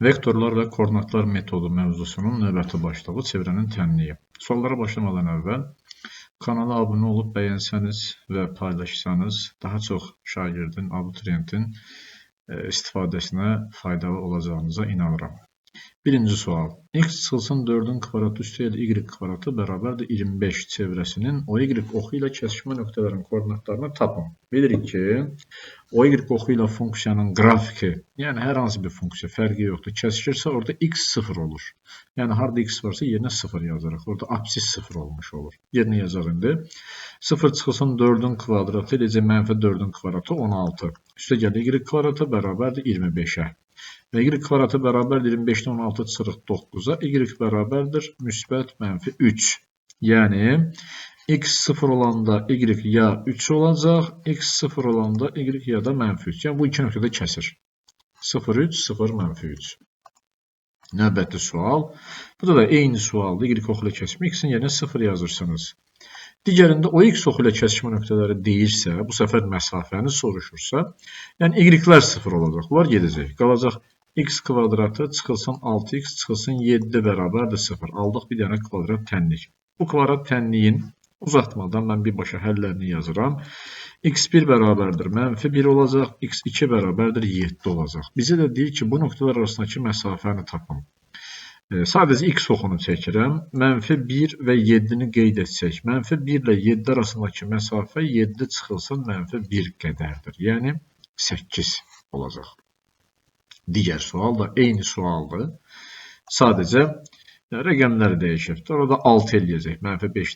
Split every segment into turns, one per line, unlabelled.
Vektorlar və koordinatlar metodu mövzusunun növbəti başlığı çevrənin tənliyi. Suallara başlamadan əvvəl kanala abunə olub bəyənsəniz və paylaşsanız daha çox şagirdin, abituriyentin istifadəsinə faydalı olacağınıza inanıram. Birinci sual. X çıxılsın 4-ün kvadratı üstəgəl y kvadratı bərabərdir 25 çevrəsinin OY oxu ilə kəsişmə nöqtələrinin koordinatlarını tapın. Bilirik ki, OY oxu ilə funksiyanın qrafiki, yəni hər hansı bir funksiya fərqi yoxdur, kəsişirsə orada x 0 olur. Yəni harada x varsa yerinə 0 yazarıq. Orada absis 0 olmuş olur. Yerinə yazaq indi. 0 çıxılsın 4-ün kvadratı eləcə mənfi 4-ün kvadratı 16. Üstəgəl y kvadratı bərabərdir 25-ə. Və y kvadratı bərabərdir 25-dən 16 çıxırıq 9-a, y bərabərdir müsbət mənfi 3. Yəni, x 0 olanda y ya 3 olacaq, x 0 olanda y ya da mənfi 3. Yəni, bu iki nöqtədə kəsir. 0, 3, 0, mənfi 3. Növbəti sual. Bu da eyni sualdır. Y oxu ilə kəsişmə, x-in yerinə 0 yazırsınız. Digərində o x oxu ilə kəsişmə nöqtələri deyirsə, bu səfər məsafəni soruşursa, yəni y-lər 0 olacaq. Bunlar gedəcək. Qalacaq x kvadratı çıxılsın 6x çıxılsın 7 bərabərdir 0. Aldıq bir dənə kvadrat tənlik. Bu kvadrat tənliyin uzatmadan mən birbaşa həllərini yazıram. x1 bərabərdir mənfi 1 olacaq, x2 bərabərdir 7 olacaq. Bizə də deyir ki, bu nöqtələr arasındakı məsafəni tapın. Sadəcə x oxunu çəkirəm. Mənfi 1 və 7-ni qeyd etsək, mənfi 1 ilə 7 arasındakı məsafə 7 çıxılsın mənfi 1 qədərdir. Yəni 8 olacaq. Digər sual da eyni sualdır. Sadəcə rəqəmləri dəyişibdir. Orada 6 eləyəcək. Mənfi 5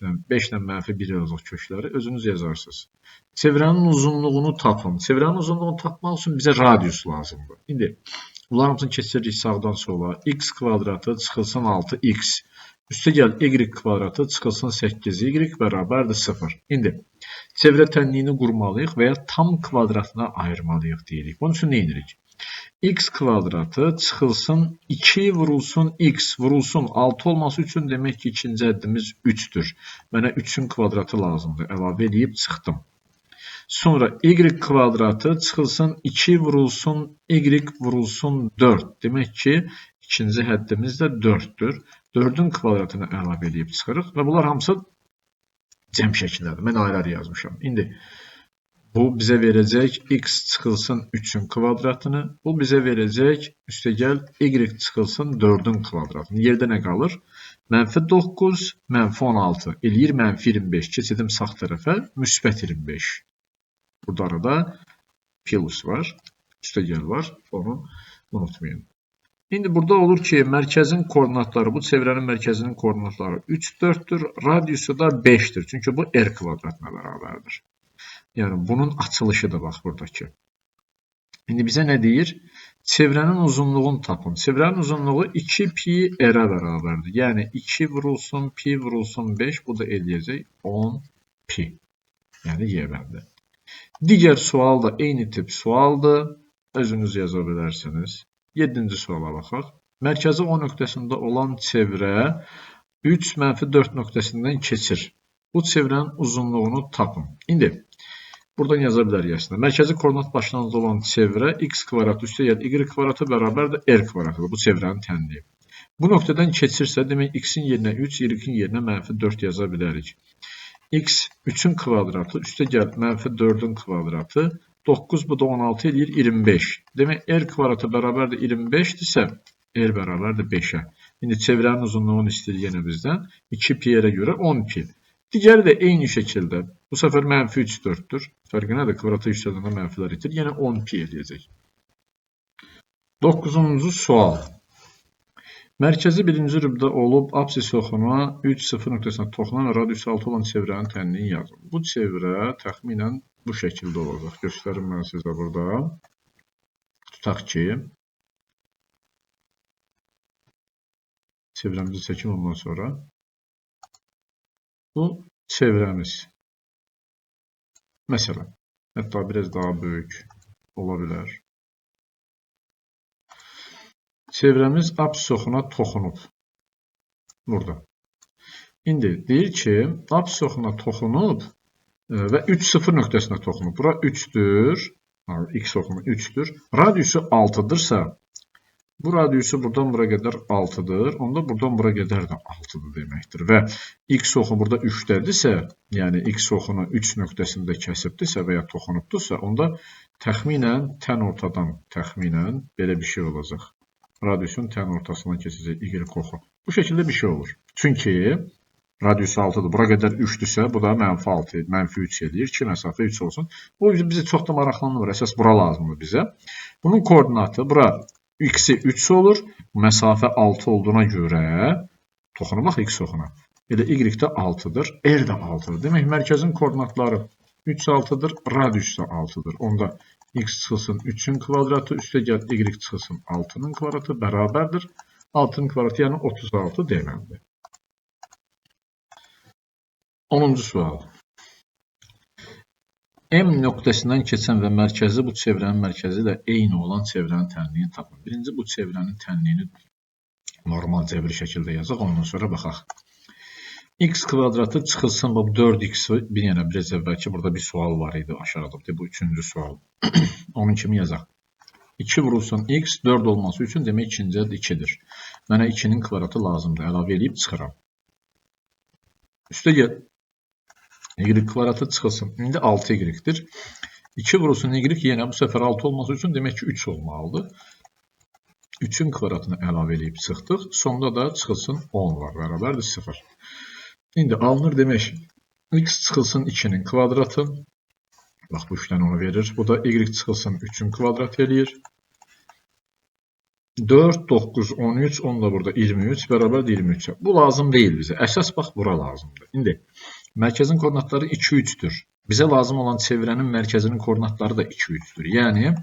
ilə mənfi 1 olacaq kökləri. Özünüz yazarsınız. Çevrənin uzunluğunu tapın. Çevrənin uzunluğunu tapmaq üçün bizə radius lazımdır. İndi bunların hamısını keçiririk sağdan sola. X kvadratı çıxılsın 6x. Üstəgəl y kvadratı çıxılsın 8y bərabərdir 0. İndi çevrə tənliyini qurmalıyıq və ya tam kvadratına ayırmalıyıq deyirik. Bunun üçün nə edirik? X kvadratı çıxılsın 2 vurulsun x vurulsun 6 olması üçün demək ki, ikinci həddimiz 3-dür. Mənə 3-ün kvadratı lazımdır. Əlavə eləyib çıxdım. Sonra y kvadratı çıxılsın 2 vurulsun y vurulsun 4. Demək ki, ikinci həddimiz də 4-dür. 4-ün kvadratını əlavə eləyib çıxırıq və bunlar hamısı cəm şəklindədir. Mən ayrı-ayrı yazmışam. İndi bu bizə verəcək x çıxılsın 3-ün kvadratını, bu bizə verəcək üstəgəl y çıxılsın 4-ün kvadratını. Yerdə nə qalır? Mənfi 9, mənfi 16. Eləyir mənfi 25. Keçirdim sağ tərəfə, müsbət 25. Burada arada plus var, üstəgəl var, onu unutmayın. İndi burada olur ki, mərkəzin koordinatları, bu çevrənin mərkəzinin koordinatları 3, 4-dür, radiusu da 5-dir. Çünki bu r kvadratına bərabərdir. Yəni, bunun açılışı da bax buradakı. İndi bizə nə deyir? Çevrənin uzunluğunu tapın. Çevrənin uzunluğu 2 pi r-ə bərabərdir. Yəni, 2 vurulsun pi vurulsun 5, bu da eləyəcək 10 pi. Yəni, Y bəndi. Digər sual da eyni tip sualdır. Özünüz yaza bilərsiniz. 7-ci suala baxaq. Mərkəzi O nöqtəsində olan çevrə 3 mənfi 4 nöqtəsindən keçir. Bu çevrənin uzunluğunu tapın. İndi buradan yaza bilərik əslində. Mərkəzi koordinat başlanğıcı olan çevrə x kvadratı üstəgəl y kvadratı bərabərdir r kvadratıdır. Bu çevrənin tənliyi. Bu nöqtədən keçirsə, demək x-in yerinə 3, y-in yerinə mənfi 4 yaza bilərik. X 3-ün kvadratı üstəgəl mənfi 4-ün kvadratı 9, bu da 16 eləyir 25. Demək r kvadratı bərabərdir 25-dirsə, r bərabərdir 5-ə. İndi çevrənin uzunluğunu istəyir yenə bizdən. 2 pi r-ə görə 10 pi. Digəri də eyni şəkildə. Bu səfər mənfi 3, 4-dür. Fərqi nədir? Kvadrata yüksəldəndə mənfilər itir. Yenə 10 pi eləyəcək. 9-cu sual. Mərkəzi birinci rübdə olub absis oxuna 3, 0 nöqtəsinə toxunan və radiusu 6 olan çevrənin tənliyini yazın. Bu çevrə təxminən bu şəkildə olacaq. Göstərim mən sizə burada. Tutaq ki, çevrəmizi çəkim ondan sonra. Bu çevrəmiz. Məsələn, hətta biraz daha böyük ola bilər. Çevrəmiz absis oxuna toxunub. Burada. İndi deyir ki, absis oxuna toxunub və 3, 0 nöqtəsinə toxunub. Bura 3-dür. X oxunu 3-dür. Radiusu 6-dırsa, Bu radiusu buradan bura qədər 6-dır. Onda buradan bura qədər də 6-dır deməkdir. Və x oxu burada 3-dədirsə, yəni x oxunu 3 nöqtəsində kəsibdirsə və ya toxunubdursa, onda təxminən tən ortadan təxminən belə bir şey olacaq. Radiusun tən ortasından keçəcək y oxu. Bu şəkildə bir şey olur. Çünki radiusu 6-dır. Bura qədər 3-dürsə, bu da mənfi 6, mənfi 3 eləyir ki, məsafə 3 olsun. Bu bizi çox da maraqlandırmır. Əsas bura lazımdır bizə. Bunun koordinatı bura x-i 3 olur. Məsafə 6 olduğuna görə toxunub bax x oxuna. Elə y də 6-dır, r də 6-dır. Demək, mərkəzin koordinatları 3, 6-dır, radius da 6-dır. Onda x çıxılsın 3-ün kvadratı, üstə gəl y çıxılsın 6-nın kvadratı bərabərdir. 6-nın kvadratı, yəni 36 deməlidir. 10-cu sual. M nöqtəsindən keçən və mərkəzi bu çevrənin mərkəzi ilə eyni olan çevrənin tənliyini tapın. Birinci, bu çevrənin tənliyini normal cəbir şəkildə yazaq, ondan sonra baxaq. X kvadratı çıxılsın, bu 4x, bir yana biraz əvvəlki burada bir sual var idi aşağıda, bu üçüncü sual. Onun kimi yazaq. 2 vurulsun x, 4 olması üçün demək ikinci əldə 2-dir. Mənə 2-nin kvadratı lazımdır, əlavə eləyib çıxıram. Üstə gəl. Y kvadratı çıxılsın. İndi 6y-dir. 2 vurulsun y yenə bu səfər 6 olması üçün demək ki 3 olmalıdır. 3-ün kvadratını əlavə eləyib çıxdıq. Sonda da çıxılsın 10 var, bərabərdir 0. İndi alınır demək x çıxılsın 2-nin kvadratı. Bax bu 3 dənə onu verir. Bu da y çıxılsın 3-ün kvadratı eləyir. 4, 9, 13, 10 da burada 23 bərabərdir 23-ə. Bu lazım deyil bizə. Əsas bax bura lazımdır. İndi mərkəzin koordinatları 2, 3-dür. Bizə lazım olan çevrənin mərkəzinin koordinatları da 2, 3-dür. Yəni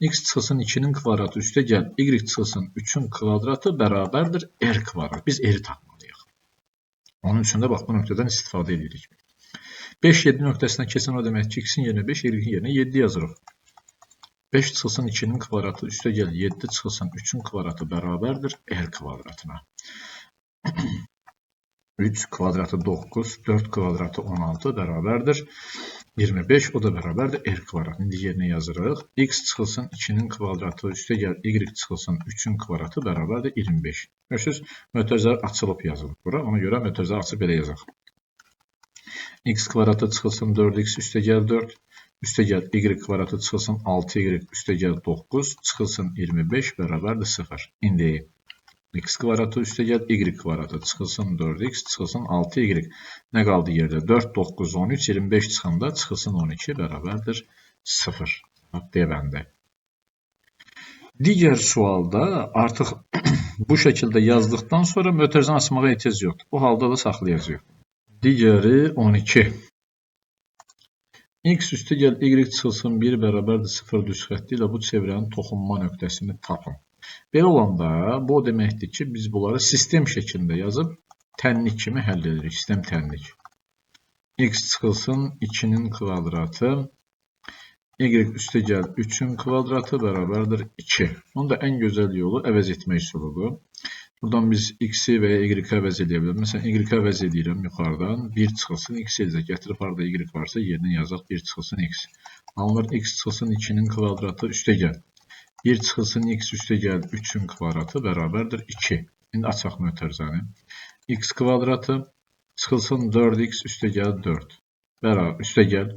x çıxılsın 2-nin kvadratı üstə gəl, y çıxılsın 3-ün kvadratı bərabərdir r kvadrat. Biz r tapmalıyıq. Onun üçün də bax bu nöqtədən istifadə edirik. 5, 7 nöqtəsinə keçən o demək ki, x-in yerinə 5, y-in yerinə 7 yazırıq. 5 çıxılsın 2-nin kvadratı üstə gəl, 7 çıxılsın 3-ün kvadratı bərabərdir r kvadratına. 3 kvadratı 9, 4 kvadratı 16 bərabərdir 25, o da bərabərdir r kvadratı. İndi yerinə yazırıq. X çıxılsın 2-nin kvadratı üstə gəl, y çıxılsın 3-ün kvadratı bərabərdir 25. Görürsünüz, mötərizələr açılıb yazılıb bura. Ona görə mötərizə açıb belə yazaq. X kvadratı çıxılsın 4x üstə gəl 4. Üstə gəl y kvadratı çıxılsın 6y üstə gəl 9, çıxılsın 25 bərabərdir 0. İndi x kvadratı üstə gəl y kvadratı çıxılsın 4x, çıxılsın 6y. Nə qaldı yerdə? 4, 9, 13, 25 çıxanda çıxılsın 12 bərabərdir 0. D bəndi. Digər sualda artıq bu şəkildə yazdıqdan sonra mötərizəni açmağa ehtiyac yoxdur. Bu halda da saxlayacağıq. Digəri 12. X üstə gəl y çıxılsın 1 bərabərdir 0 düz xətti ilə bu çevrənin toxunma nöqtəsini tapın. Belə olanda bu o deməkdir ki, biz bunları sistem şəklində yazıb tənlik kimi həll edirik. Sistem tənlik. X çıxılsın 2-nin kvadratı, y üstə gəl 3-ün kvadratı bərabərdir 2. Onun da ən gözəl yolu əvəz etmək üsuludur. Buradan biz x-i və ya y-i əvəz edə bilərik. Məsələn, y-i əvəz edirəm yuxarıdan. 1 çıxılsın x eləcək. Gətirib harada y varsa yerinə yazaq 1 çıxılsın x. Alınır x çıxılsın 2-nin kvadratı üstə gəl. 1 çıxılsın x üstə gəl 3-ün kvadratı bərabərdir 2. İndi açaq mötərizəni. X kvadratı çıxılsın 4x üstə gəl 4. Bərabər üstə gəl.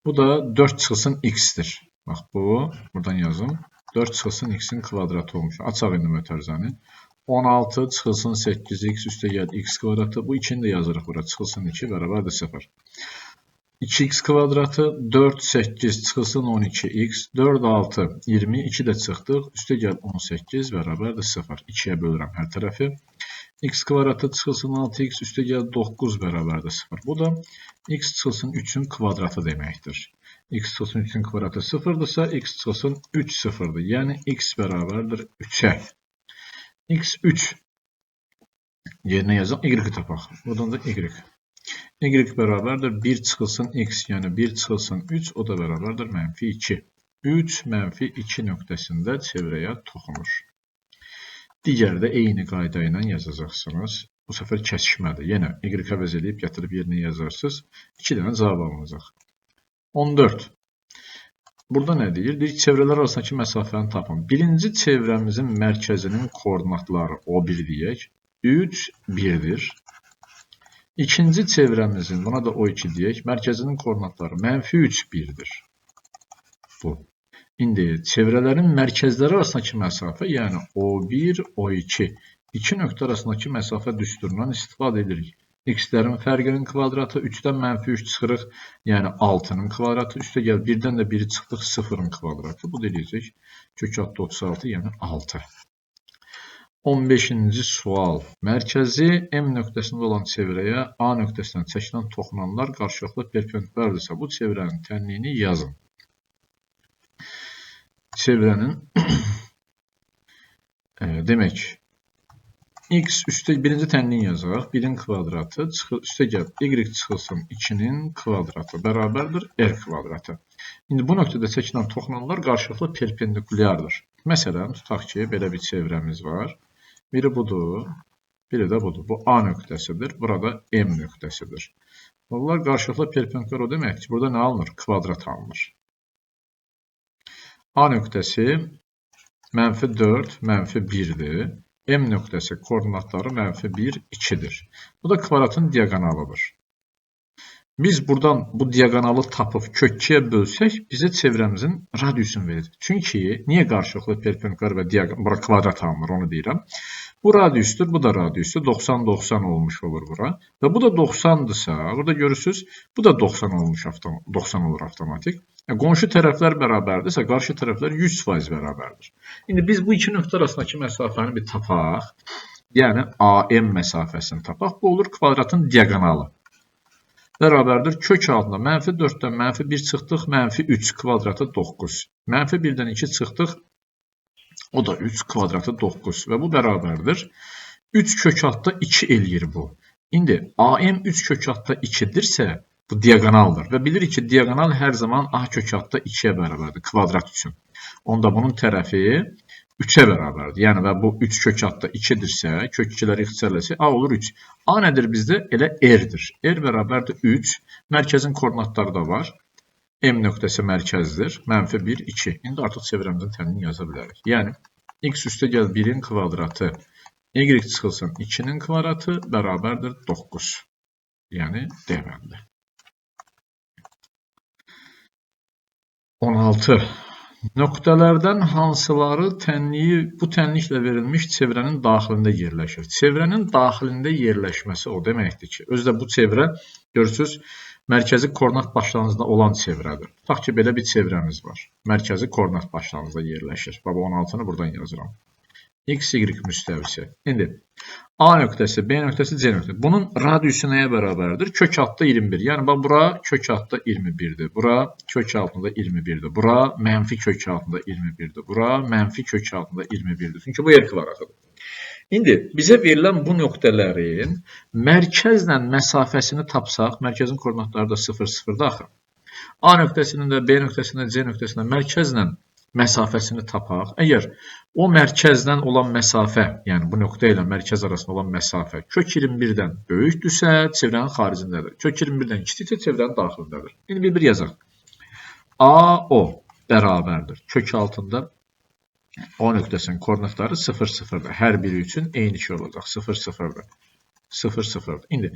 Bu da 4 çıxılsın x-dir. Bax bu, buradan yazım. 4 çıxılsın x-in kvadratı olmuş. Açaq indi mötərizəni. 16 çıxılsın 8x üstə gəl x kvadratı. Bu 2-ni də yazırıq bura. Çıxılsın 2 bərabərdir 0. 2x kvadratı 4, 8 çıxılsın 12x. 4, 6, 22 də çıxdıq. Üstə gəl 18 bərabərdir 0. 2-yə bölürəm hər tərəfi. X kvadratı çıxılsın 6x üstə gəl 9 bərabərdir 0. Bu da x çıxılsın 3-ün kvadratı deməkdir. X çıxılsın 3-ün kvadratı 0-dırsa, x çıxılsın 3 0-dır. Yəni x bərabərdir 3-ə. X3 yerinə yazaq, y tapaq. Buradan da y. Y bərabərdir 1 çıxılsın x, yəni 1 çıxılsın 3, o da bərabərdir mənfi 2. 3 mənfi 2 nöqtəsində çevrəyə toxunur. Digəri də eyni qayda ilə yazacaqsınız. Bu səfər kəsişmədir. Yenə y əvəz edib gətirib yerinə yazarsınız. 2 dənə cavab alınacaq. 14. Burada nə deyir? Deyir ki, çevrələr arasındakı məsafəni tapın. Birinci çevrəmizin mərkəzinin koordinatları O1 deyək. 3, 1-dir. İkinci çevrəmizin, buna da O2 deyək, mərkəzinin koordinatları mənfi 3, 1-dir. Bu. İndi çevrələrin mərkəzləri arasındakı məsafə, yəni O1, O2, iki nöqtə arasındakı məsafə düsturundan istifadə edirik. X-lərin fərqinin kvadratı 3-dən mənfi 3 çıxırıq, yəni 6-nın kvadratı. Üstə gəl 1-dən də 1-i çıxdıq, 0-ın kvadratı. Bu da eləyəcək kök altı 36, yəni 6. 15-ci sual. Mərkəzi M nöqtəsində olan çevrəyə A nöqtəsindən çəkilən toxunanlar qarşılıqlı perpendikulardırsa, bu çevrənin tənliyini yazın. Çevrənin demək, X üstə birinci tənliyi yazaq. 1-in kvadratı üstə gəl Y çıxılsın 2-nin kvadratı bərabərdir R kvadratı. İndi bu nöqtədə çəkilən toxunanlar qarşılıqlı perpendikulyardır. Məsələn, tutaq ki, belə bir çevrəmiz var. Biri budur, biri də budur. Bu A nöqtəsidir, burada M nöqtəsidir. Bunlar qarşılıqlı perpendikulyar o deməkdir ki, burada nə alınır? Kvadrat alınır. A nöqtəsi mənfi 4, mənfi 1-dir. M nöqtəsi koordinatları mənfi 1, 2-dir. Bu da kvadratın diaqonalıdır. Biz buradan bu diaqonalı tapıb kök 2-yə bölsək, bizə çevrəmizin radiusunu verəcək. Çünki niyə qarşılıqlı perpendikulyar və bura kvadrat alınır, onu deyirəm. Bu radiusdur, bu da radiusdur. 90-90 olmuş olur bura. Və bu da 90-dırsa, burada görürsünüz, bu da 90 olmuş, 90 olur avtomatik. Yəni, qonşu tərəflər bərabərdirsə, qarşı tərəflər 100% bərabərdir. İndi biz bu iki nöqtə arasındakı məsafəni bir tapaq. Yəni AM məsafəsini tapaq. Bu olur kvadratın diaqonalı. Bərabərdir kök altında mənfi 4-dən mənfi 1 çıxdıq, mənfi 3 kvadratı 9. Mənfi 1-dən 2 çıxdıq, o da 3 kvadratı 9 və bu bərabərdir. 3 kök altda 2 eləyir bu. İndi AM 3 kök altda 2-dirsə, bu diaqonaldır və bilirik ki, diaqonal hər zaman A kök altda 2-yə bərabərdir kvadrat üçün. Onda bunun tərəfi 3-ə bərabərdir. Yəni və bu 3 kök altda 2-dirsə, kök 2-ləri ixtisarləsək, A olur 3. A nədir bizdə? Elə R-dir. R bərabərdir 3. Mərkəzin koordinatları da var. M nöqtəsi mərkəzdir. Mənfi 1, 2. İndi artıq çevrəmizin tənliyini yaza bilərik. Yəni, x üstə gəl 1-in kvadratı, y çıxılsın 2-nin kvadratı bərabərdir 9. Yəni, D bəndi. 16. Nöqtələrdən hansıları tənliyi bu tənliklə verilmiş çevrənin daxilində yerləşir? Çevrənin daxilində yerləşməsi o deməkdir ki, özü də bu çevrə, görürsünüz, mərkəzi koordinat başlanğıcında olan çevrədir. Tutaq ki, belə bir çevrəmiz var. Mərkəzi koordinat başlanğıcında yerləşir. Bax, 16-nı buradan yazıram. X, Y müstəvisi. İndi A nöqtəsi, B nöqtəsi, C nöqtəsi. Bunun radiusu nəyə bərabərdir? Kök altda 21. Yəni, bax, bura kök altda 21-dir. Bura kök altında 21-dir. Bura mənfi kök altında 21-dir. Bura mənfi kök altında 21-dir. Çünki bu R kvadratıdır. İndi bizə verilən bu nöqtələrin mərkəzlə məsafəsini tapsaq, mərkəzin koordinatları da 0, 0-dır axı. A nöqtəsinin də, B nöqtəsinin də, C nöqtəsinin də mərkəzlə məsafəsini tapaq. Əgər o mərkəzdən olan məsafə, yəni bu nöqtə ilə mərkəz arasında olan məsafə kök 21-dən böyükdürsə, çevrənin xaricindədir. Kök 21-dən kiçiksə, çevrənin daxilindədir. İndi bir-bir yazaq. AO bərabərdir. Kök altında O nöqtəsinin koordinatları 0, 0-dır. Hər biri üçün eyni şey olacaq. 0, 0-dır. 0, 0-dır. İndi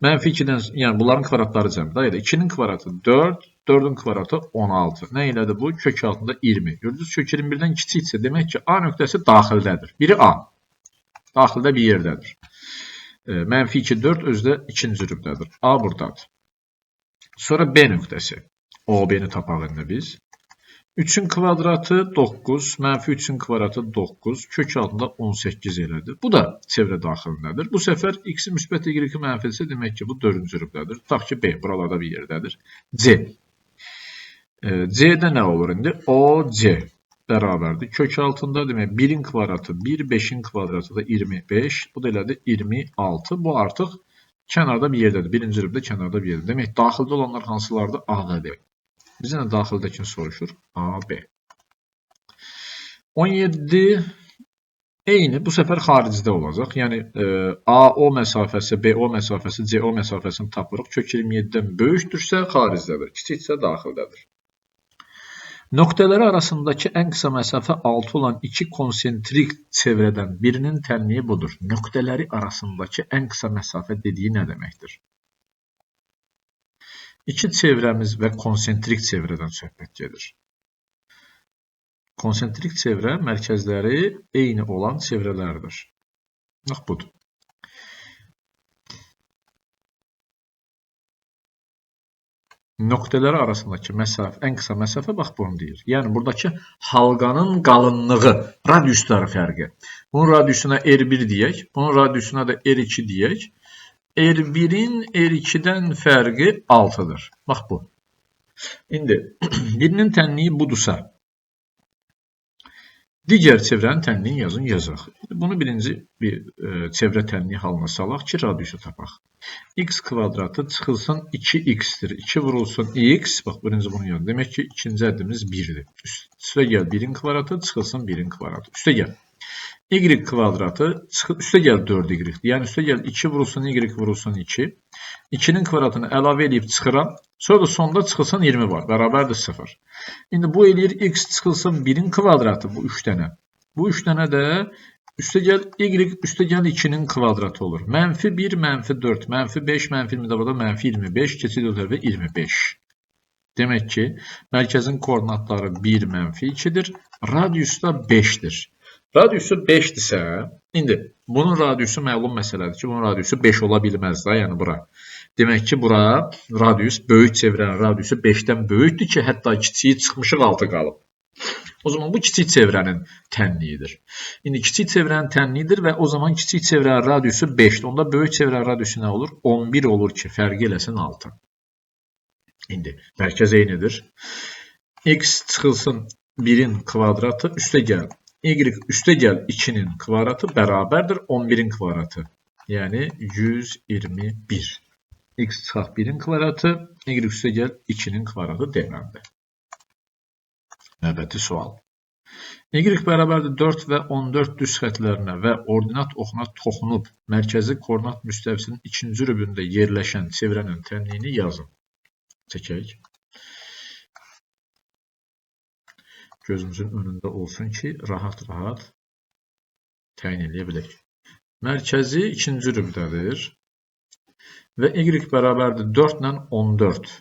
mənfi 2-dən, yəni bunların kvadratları cəmidir. 2-nin kvadratı 4, 4-ün kvadratı 16. Nə elədi bu? Kök altında 20. Gördünüz, kök 21-dən kiçiksə, demək ki, A nöqtəsi daxildədir. Biri A. Daxildə bir yerdədir. Mənfi 2, 4 özü də ikinci rübdədir. A buradadır. Sonra B nöqtəsi. OB-ni tapaq indi biz. 3-ün kvadratı 9, mənfi 3-ün kvadratı 9, kök altında 18 elədi. Bu da çevrə daxilindədir. Bu səfər x-i müsbət, y-i mənfidirsə, demək ki, bu 4-cü rübdədir. Tutaq ki, B buralarda bir yerdədir. C. C-də nə olur indi? OC bərabərdir. Kök altında, demək, 1-in kvadratı 1, 5-in kvadratı da 25. Bu da elədi 26. Bu artıq kənarda bir yerdədir. Birinci rübdə kənarda bir yerdədir. Demək, daxildə olanlar hansılardır? A və B. Bizə nə daxildəkini soruşur? A, B. 17 eyni, bu səfər xaricdə olacaq. Yəni, AO məsafəsi, BO məsafəsi, CO məsafəsini tapırıq. Kök 27-dən böyükdürsə, xaricdədir. Kiçiksə, daxildədir. Nöqtələri arasındakı ən qısa məsafə 6 olan iki konsentrik çevrədən birinin tənliyi budur. Nöqtələri arasındakı ən qısa məsafə dediyi nə deməkdir? İki çevrəmiz və konsentrik çevrədən söhbət gedir. Konsentrik çevrə mərkəzləri eyni olan çevrələrdir. Bax, budur. Nöqtələri arasındakı məsafə, ən qısa məsafə bax bunu deyir. Yəni, buradakı halqanın qalınlığı, radiusları fərqi. Bunun radiusuna R1 deyək, bunun radiusuna da R2 deyək. R1-in R2-dən fərqi 6-dır. Bax bu. İndi, birinin tənliyi budursa, digər çevrənin tənliyini yazın, yazaq. Bunu birinci bir çevrə tənliyi halına salaq ki, radiusu tapaq. X kvadratı çıxılsın 2x-dir. 2 vurulsun x. Bax, birinci bunu yazın. Demək ki, ikinci əddimiz 1-dir. Üstə gəl 1-in kvadratı, çıxılsın 1-in kvadratı. Üstə gəl. Y kvadratı, üstə gəl 4y. Yəni, üstə gəl 2 vurulsun y vurulsun 2. 2-nin kvadratını əlavə eləyib çıxıram. Sonra da sonda çıxılsın 20 var. Bərabərdir 0. İndi bu eləyir x çıxılsın 1-in kvadratı bu 3 dənə. Bu 3 dənə də üstə gəl y, üstə gəl 2-nin kvadratı olur. Mənfi 1, mənfi 4, mənfi 5, mənfi 20 də burada mənfi 25, keçid o tərəfə 25. Demək ki, mərkəzin koordinatları 1, mənfi 2-dir. Radius da 5-dir. Radiusu 5-dirsə, indi bunun radiusu məlum məsələdir ki, bunun radiusu 5 ola bilməz da, yəni bura. Demək ki, bura radius, böyük çevrənin radiusu 5-dən böyükdür ki, hətta kiçiyi çıxmışıq 6 qalıb. O zaman bu kiçik çevrənin tənliyidir. İndi kiçik çevrənin tənliyidir və o zaman kiçik çevrənin radiusu 5-dir. Onda böyük çevrənin radiusu nə olur? 11 olur ki, fərqi eləsin 6. İndi mərkəz eynidir. X çıxılsın 1-in kvadratı, üstə gəl. Y üstə gəl 2-nin kvadratı bərabərdir 11-in kvadratı. Yəni 121. X çıxaq 1-in kvadratı, Y üstə gəl 2-nin kvadratı deməlidir. Növbəti sual. Y bərabərdir 4 və 14 düz xətlərinə və ordinat oxuna toxunub mərkəzi koordinat müstəvisinin ikinci rübündə yerləşən çevrənin tənliyini yazın. Çəkək. Gözümüzün önündə olsun ki, rahat-rahat təyin eləyə bilək. Mərkəzi ikinci rübdədir və Y bərabərdir 4 ilə 14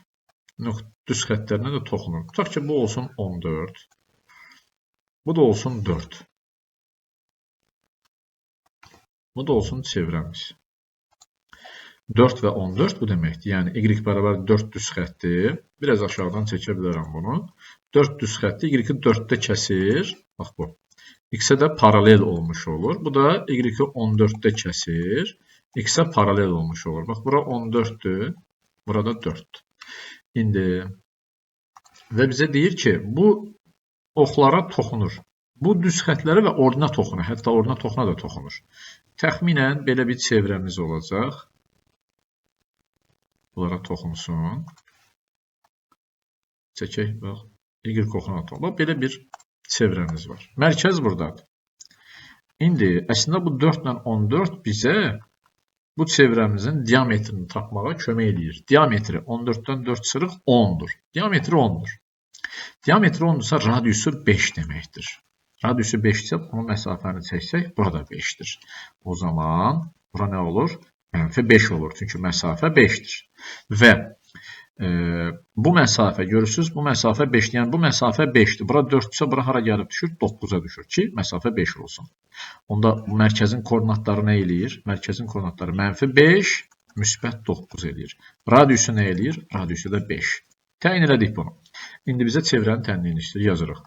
düz xəttlərinə də toxunur. Tutaq ki, bu olsun 14, bu da olsun 4. Bu da olsun çevrəmiz. 4 və 14 bu deməkdir. Yəni, Y bərabər 4 düz xətti. Biraz aşağıdan çəkə bilərəm bunu. 4 düz xətti Y-i 4-də kəsir. Bax bu. X-ə də paralel olmuş olur. Bu da Y-i 14-də kəsir. X-ə paralel olmuş olur. Bax, bura 14-dür. Burada 4-dür. İndi və bizə deyir ki, bu oxlara toxunur. Bu düz xətlərə və ordinat oxuna, hətta ordinat oxuna da toxunur. Təxminən belə bir çevrəmiz olacaq. Bunlara toxunsun. Çəkək, bax, Y oxuna toxunur. Bax, belə bir çevrəmiz var. Mərkəz buradadır. İndi, əslində bu 4 ilə 14 bizə bu çevrəmizin diametrini tapmağa kömək eləyir. Diametri 14-dən 4 çıxırıq 10-dur. Diametri 10-dur. Diametri 10-dursa radiusu 5 deməkdir. Radiusu 5-dirsə bunun məsafəni çəksək burada 5-dir. O zaman bura nə olur? Mənfi 5 olur. Çünki məsafə 5-dir. Və bu məsafə görürsünüz, bu məsafə 5-dir. Yəni bu məsafə 5-dir. Bura 4-dürsə bura hara gəlib düşür? 9-a düşür ki, məsafə 5 olsun. Onda mərkəzin koordinatları nə eləyir? Mərkəzin koordinatları mənfi 5, müsbət 9 eləyir. Radiusu nə eləyir? Radiusu da 5. Təyin elədik bunu. İndi bizə çevrənin tənliyini istəyir, yazırıq.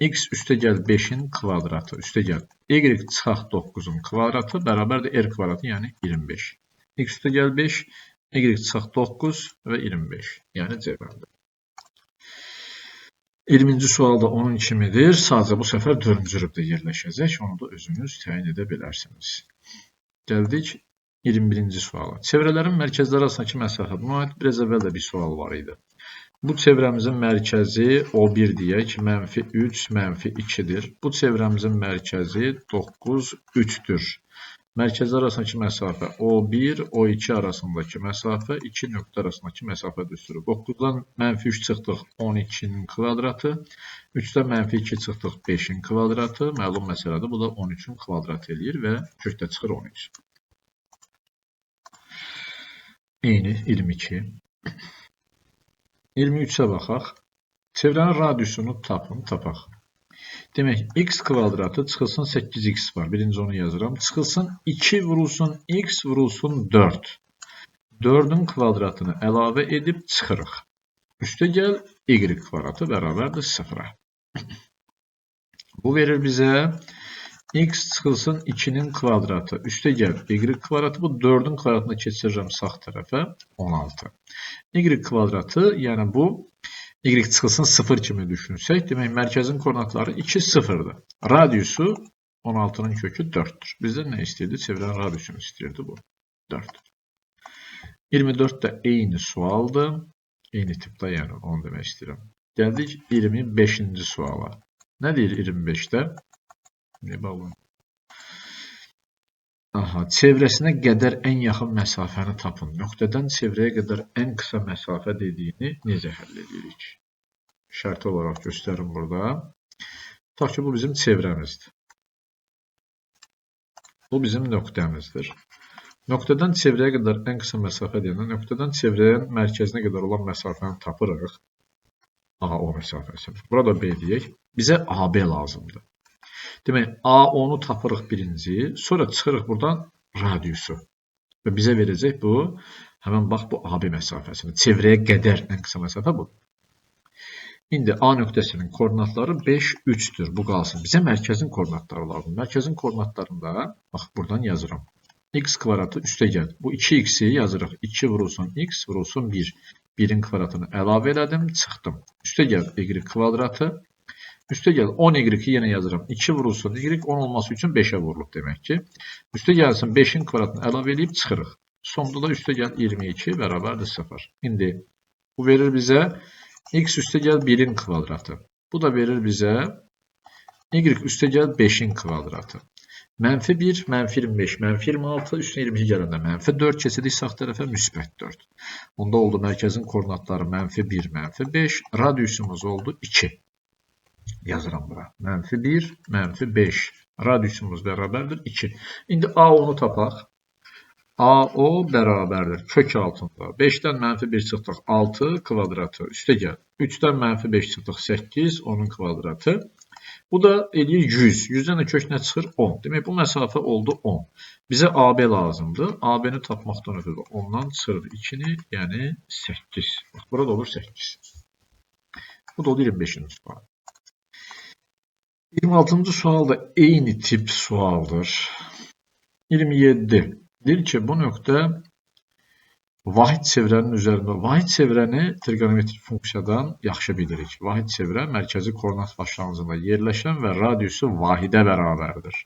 X üstə gəl 5-in kvadratı, üstə gəl Y çıxaq 9-un kvadratı bərabərdir R kvadratı, yəni 25. X üstə gəl 5, Y çıxaq 9 və 25, yəni cevabdır. 20-ci sual da onun kimidir. Sadəcə bu səfər 4-cü rübdə yerləşəcək. Onu da özünüz təyin edə bilərsiniz. Gəldik 21-ci suala. Çevrələrin mərkəzləri arasındakı məsafə. Buna aid biraz əvvəl də bir sual var idi. Bu çevrəmizin mərkəzi O1 deyək, mənfi 3, mənfi 2-dir. Bu çevrəmizin mərkəzi 9, 3-dür. Mərkəzlər arasındakı məsafə O1, O2 arasındakı məsafə, 2 nöqtə arasındakı məsafə düsturu. 9-dan mənfi 3 çıxdıq 12-nin kvadratı, 3-dən mənfi 2 çıxdıq 5-in kvadratı. Məlum məsələdir, bu da 13-ün kvadratı eləyir və kökdə çıxır 13. Eyni 22. 23-ə baxaq. Çevrənin radiusunu tapın, tapaq. Demək, x kvadratı çıxılsın 8x var. Birinci onu yazıram. Çıxılsın 2 vurulsun x vurulsun 4. 4-ün kvadratını əlavə edib çıxırıq. Üstə gəl y kvadratı bərabərdir 0-a. Bu verir bizə x çıxılsın 2-nin kvadratı. Üstə gəl y kvadratı. Bu 4-ün kvadratını keçirirəm sağ tərəfə 16. Y kvadratı, yəni bu y çıxılsın 0 kimi düşünsək, demək mərkəzin koordinatları 2, 0-dır. Radiusu 16-nın kökü 4-dür. Bizdən nə istəyirdi? Çevrənin radiusunu istəyirdi bu. 4. 24 də eyni sualdır. Eyni tipdə, yəni onu demək istəyirəm. Gəldik 25-ci suala. Nə deyir 25-də? Niyə bağlı? Aha, çevrəsinə qədər ən yaxın məsafəni tapın. Nöqtədən çevrəyə qədər ən qısa məsafə dediyini necə həll edirik? Şərti olaraq göstərim burada. Tutaq ki, bu bizim çevrəmizdir. Bu bizim nöqtəmizdir. Nöqtədən çevrəyə qədər ən qısa məsafə deyəndə nöqtədən çevrənin mərkəzinə qədər olan məsafəni tapırıq. Aha, o məsafəsi. Burada B deyək. Bizə AB lazımdır. Demək, A10-u tapırıq birinci, sonra çıxırıq buradan radiusu. Və bizə verəcək bu, həmən bax bu AB məsafəsini. Çevrəyə qədər ən qısa məsafə budur. İndi A nöqtəsinin koordinatları 5, 3-dür. Bu qalsın. Bizə mərkəzin koordinatları lazımdır. Mərkəzin koordinatlarında, bax buradan yazıram. X kvadratı üstə gəl. Bu 2x-i yazırıq. 2 vurulsun x vurulsun 1. 1-in kvadratını əlavə elədim, çıxdım. Üstə gəl y kvadratı. Üstə gəl 10y-i yenə yazıram. 2 vurulsun y, 10 olması üçün 5-ə vurulub demək ki. Üstə gəlsin 5-in kvadratını əlavə eləyib çıxırıq. Sonda da üstə gəl 22 bərabərdir 0. İndi bu verir bizə x üstə gəl 1-in kvadratı. Bu da verir bizə y üstə gəl 5-in kvadratı. Mənfi 1, mənfi 25, mənfi 26, üstünə 22 gələndə mənfi 4 keçirdik sağ tərəfə müsbət 4. Onda oldu mərkəzin koordinatları mənfi 1, mənfi 5, radiusumuz oldu 2. Yazıram bura. Mənfi 1, mənfi 5. Radiusumuz bərabərdir 2. İndi A10-u tapaq. AO bərabərdir. Kök altında. 5-dən mənfi 1 çıxdıq 6 kvadratı. Üstə gəl. 3-dən mənfi 5 çıxdıq 8, onun kvadratı. Bu da eləyir 100. 100-dən də kök nə çıxır? 10. Demək, bu məsafə oldu 10. Bizə AB lazımdır. AB-ni tapmaqdan ötürü 10-dan çıxırıq 2-ni, yəni 8. Bax, burada olur 8. Bu da oldu 25-ci sual. 26-cı sual da eyni tip sualdır. 27. Deyir ki, bu nöqtə vahid çevrənin üzərində. Vahid çevrəni trigonometrik funksiyadan yaxşı bilirik. Vahid çevrə mərkəzi koordinat başlanğıcında yerləşən və radiusu vahidə bərabərdir.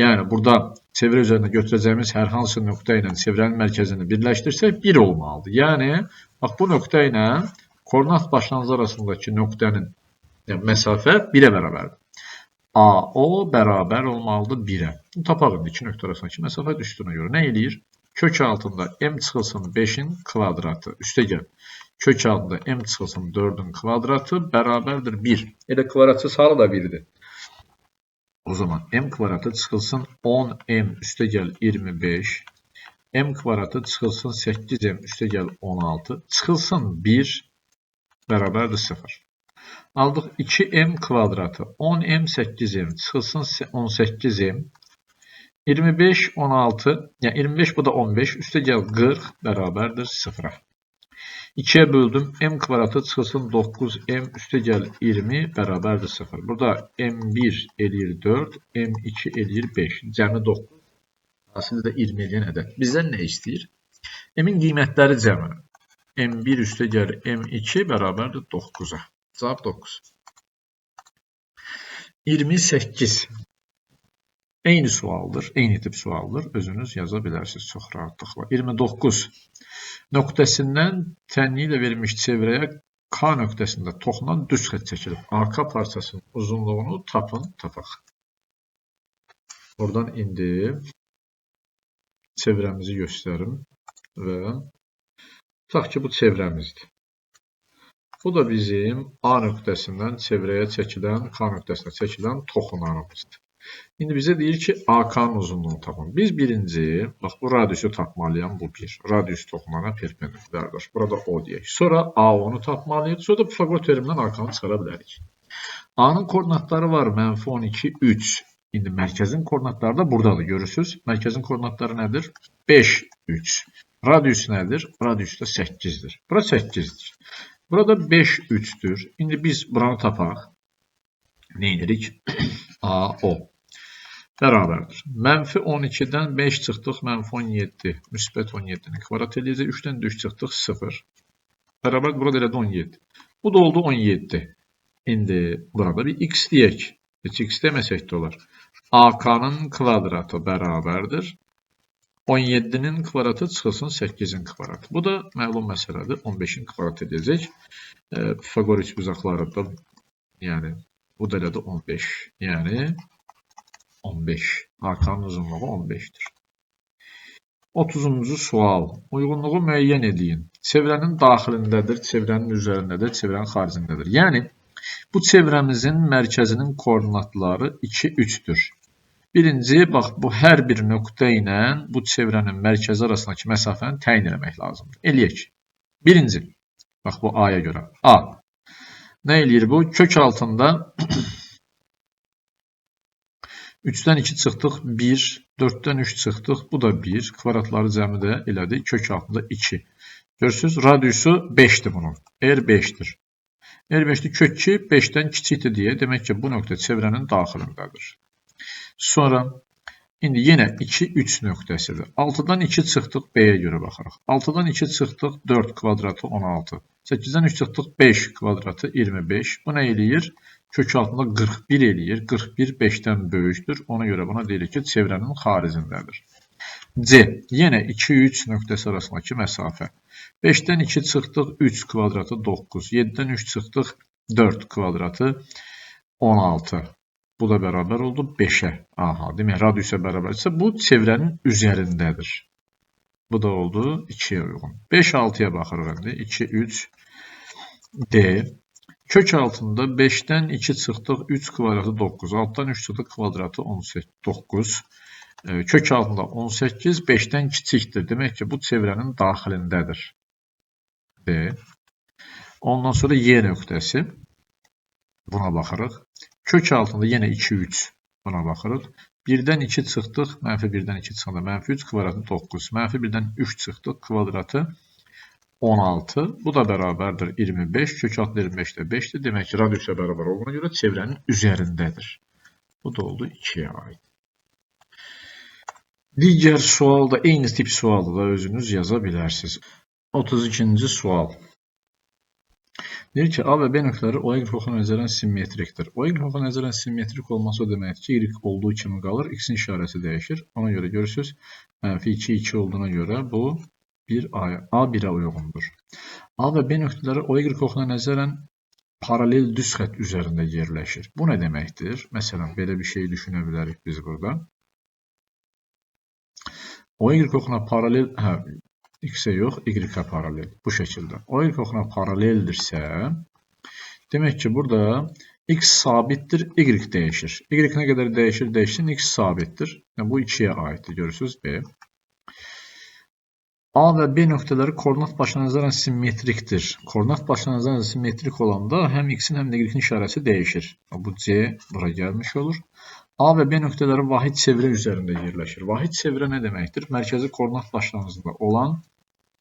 Yəni, burada çevrə üzərində götürəcəyimiz hər hansı nöqtə ilə çevrənin mərkəzini birləşdirsək 1 olmalıdır. Yəni, bax, bu nöqtə ilə koordinat başlanğıcı arasındakı nöqtənin yəni, məsafə 1-ə bərabərdir. AO bərabər olmalıdır 1-ə. Tapaq indi iki nöqtə arasındakı məsafə düşdüyünə görə. Nə eləyir? Kök altında m çıxılsın 5-in kvadratı. Üstə gəl. Kök altında m çıxılsın 4-ün kvadratı bərabərdir 1. Elə kvadratsız halı da 1-dir. O zaman m kvadratı çıxılsın 10m üstə gəl 25. M kvadratı çıxılsın 8m üstə gəl 16. Çıxılsın 1 bərabərdir 0. Aldıq 2m kvadratı, 10m, 8m, çıxılsın 18m, 25, 16, yəni 25 bu da 15, üstə gəl 40 bərabərdir 0-a. 2-yə böldüm, m kvadratı çıxılsın 9m, üstə gəl 20 bərabərdir 0. Burada m1 eləyir 4, m2 eləyir 5, cəmi 9, hasili də 20 eləyən ədəd. Bizdən nə istəyir? M-in qiymətləri cəmini. M1 üstə gəl m2 bərabərdir 9-a. Cavab 9. 28. Eyni sualdır, eyni tip sualdır. Özünüz yaza bilərsiniz çox rahatlıqla. 29. Nöqtəsindən tənliyi ilə verilmiş çevrəyə K nöqtəsində toxunan düz xətt çəkilib. AK parçasının uzunluğunu tapın, tapaq. Oradan indi çevrəmizi göstərim və tutaq ki, bu çevrəmizdir. Bu da bizim A nöqtəsindən çevrəyə çəkilən, K nöqtəsinə çəkilən toxunanımızdır. İndi bizə deyir ki, AK-nın uzunluğunu tapın. Biz birinci, bax bu radiusu tapmalıyam, bu bir. Radius toxunana perpendikulyardır. Burada O deyək. Sonra AO-nu tapmalıyıq. Sonra da Pifaqor teoremindən AK-nı çıxara bilərik. A-nın koordinatları var, mənfi 12, 3. İndi mərkəzin koordinatları da buradadır, görürsünüz. Mərkəzin koordinatları nədir? 5, 3. Radius nədir? Radius da 8-dir. Bura 8-dir. Burada 5, 3-dür. İndi biz buranı tapaq. Nə edirik? AO bərabərdir. Mənfi 12-dən 5 çıxdıq, mənfi 17. Müsbət 17-ni kvadrat eləyəcək. 3-dən 3 çıxdıq, 0. Bərabər, burada elə də 17. Bu da oldu 17. İndi burada bir x deyək. Heç x deməsək də olar. AK-nın kvadratı bərabərdir. 17-nin kvadratı çıxılsın 8-in kvadratı. Bu da məlum məsələdir. 15-in kvadratı edəcək. Pifaqor üçbucaqları da, yəni bu da elədir 15. Yəni 15. AK-nın uzunluğu 15-dir. 30-cu sual. Uyğunluğu müəyyən edin. Çevrənin daxilindədir, çevrənin üzərindədir, çevrənin xaricindədir. Yəni bu çevrəmizin mərkəzinin koordinatları 2, 3-dür. Birinci, bax, bu hər bir nöqtə ilə bu çevrənin mərkəzi arasındakı məsafəni təyin eləmək lazımdır. Eləyək. Birinci, bax bu A-ya görə. A. Nə eləyir bu? Kök altında 3-dən 2 çıxdıq, 1, 4-dən 3 çıxdıq, bu da 1. Kvadratları cəmi də elədi, kök altında 2. Görürsünüz, radiusu 5-dir bunun. R 5-dir. R 5-dir, kök 2 5-dən kiçikdir deyə, demək ki, bu nöqtə çevrənin daxilindədir. Sonra, indi yenə 2, 3 nöqtəsidir. 6-dan 2 çıxdıq, B-yə görə baxarıq. 6-dan 2 çıxdıq, 4 kvadratı 16. 8-dən 3 çıxdıq, 5 kvadratı 25. Bu nə eləyir? Kök altında 41 eləyir. 41 5-dən böyükdür. Ona görə buna deyirik ki, çevrənin xaricindədir. C. Yenə 2, 3 nöqtəsi arasındakı məsafə. 5-dən 2 çıxdıq, 3 kvadratı 9. 7-dən 3 çıxdıq, 4 kvadratı 16. Bu da bərabər oldu 5-ə. Aha, demək, radiusa bərabərdirsə, bu çevrənin üzərindədir. Bu da oldu 2-yə uyğun. 5, 6-ya baxırıq indi. 2, 3, D. Kök altında 5-dən 2 çıxdıq, 3 kvadratı 9. 6-dan 3 çıxdıq, kvadratı 9. Kök altında 18, 5-dən kiçikdir. Demək ki, bu çevrənin daxilindədir. D. Ondan sonra Y nöqtəsi. Buna baxırıq. Kök altında yenə 2, 3 buna baxırıq. 1-dən 2 çıxdıq, mənfi 1-dən 2 çıxanda mənfi 3 kvadratı 9. Mənfi 1-dən 3 çıxdıq, kvadratı 16. Bu da bərabərdir 25. Kök altında 25 də 5-dir. Demək ki, radiusa bərabər olduğuna görə çevrənin üzərindədir. Bu da oldu 2-yə aid. Digər sual da, eyni tip sualda da özünüz yaza bilərsiniz. 32-ci sual. Deyir ki, A və B nöqtələri OY oxuna nəzərən simmetrikdir. OY oxuna nəzərən simmetrik olması o deməkdir ki, Y olduğu kimi qalır, X-in işarəsi dəyişir. Ona görə görürsünüz, mənfi 2, 2 olduğuna görə bu bir A1-ə uyğundur. A və B nöqtələri OY oxuna nəzərən paralel düz xətt üzərində yerləşir. Bu nə deməkdir? Məsələn, belə bir şey düşünə bilərik biz burada. OY oxuna paralel, hə, X-ə yox, Y-ə paralel. Bu şəkildə. OY oxuna paraleldirsə, demək ki, burada X sabitdir, Y dəyişir. Y nə qədər dəyişir, dəyişsin, X sabitdir. Yəni, bu 2-yə aiddir, görürsünüz, B. A və B nöqtələri koordinat başına nəzərən simmetrikdir. Koordinat başına nəzərən simmetrik olanda həm X-in, həm də Y-in işarəsi dəyişir. Bu C bura gəlmiş olur. A və B nöqtələri vahid çevrə üzərində yerləşir. Vahid çevrə nə deməkdir? Mərkəzi koordinat başlanğıcında olan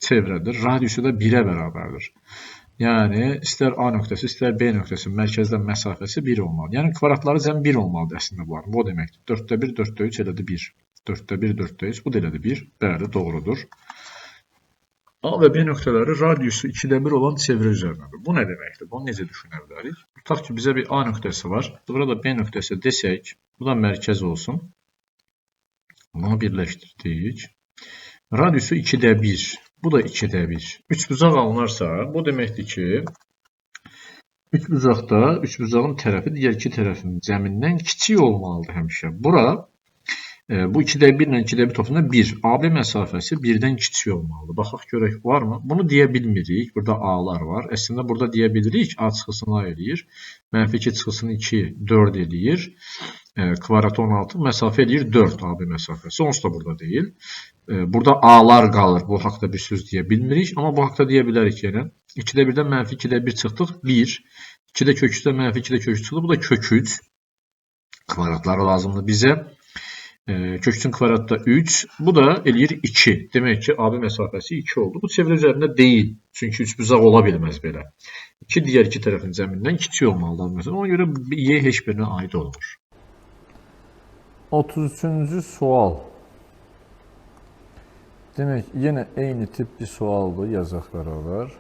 çevrədir. Radiusu da 1-ə bərabərdir. Yəni, istər A nöqtəsi, istər B nöqtəsi mərkəzdən məsafəsi 1 olmalıdır. Yəni, kvadratları cəm 1 olmalıdır əslində bunların. Bu o deməkdir. 4-də 1, 4-də 3 elədir 1. 4-də 1, 4-də 3, bu da elədir 1. Bəli, doğrudur. A və B nöqtələri radiusu 2-də 1 olan çevrə üzərindədir. Bu nə deməkdir? Bunu necə düşünə bilərik? Tutaq ki, bizə bir A nöqtəsi var. Burada B nöqtəsi desək, bu da mərkəz olsun. Bunu birləşdirdik. Radiusu 2-də 1. Bu da 2-də 1. Üçbucaq alınarsa, bu deməkdir ki, üçbucaqda üçbucağın tərəfi digər iki tərəfin cəmindən kiçik olmalıdır həmişə. Bura Bu 2-də 1 ilə 2-də 1 toplamda 1. AB məsafəsi 1-dən kiçik olmalıdır. Baxaq görək varmı? Bunu deyə bilmirik. Burada A-lar var. Əslində burada deyə bilirik. A çıxısını A eləyir. Mənfi 2 çıxısını 2, 4 eləyir. Kvadratı 16, məsafə eləyir 4 AB məsafəsi. Onsuz da burada deyil. Burada A-lar qalır. Bu haqda bir söz deyə bilmirik. Amma bu haqda deyə bilərik yenə. 2-də 1-dən mənfi 2-də 1 çıxdıq. 1. 2-də kök 3-dən mənfi 2-də kök 3 çıxdı. Bu da kök 3. Kvadratları lazımdır bizə. Kök 3-ün kvadratı da 3. Bu da eləyir 2. Demək ki, AB məsafəsi 2 oldu. Bu çevrə üzərində deyil. Çünki üçbucaq ola bilməz belə. 2 digər iki tərəfin cəmindən kiçik olmalıdır. Məsələn, ona görə Y heç birinə aid olmur.
33-cü sual. Demək, yenə eyni tip bir sualdır, yazaq beraber.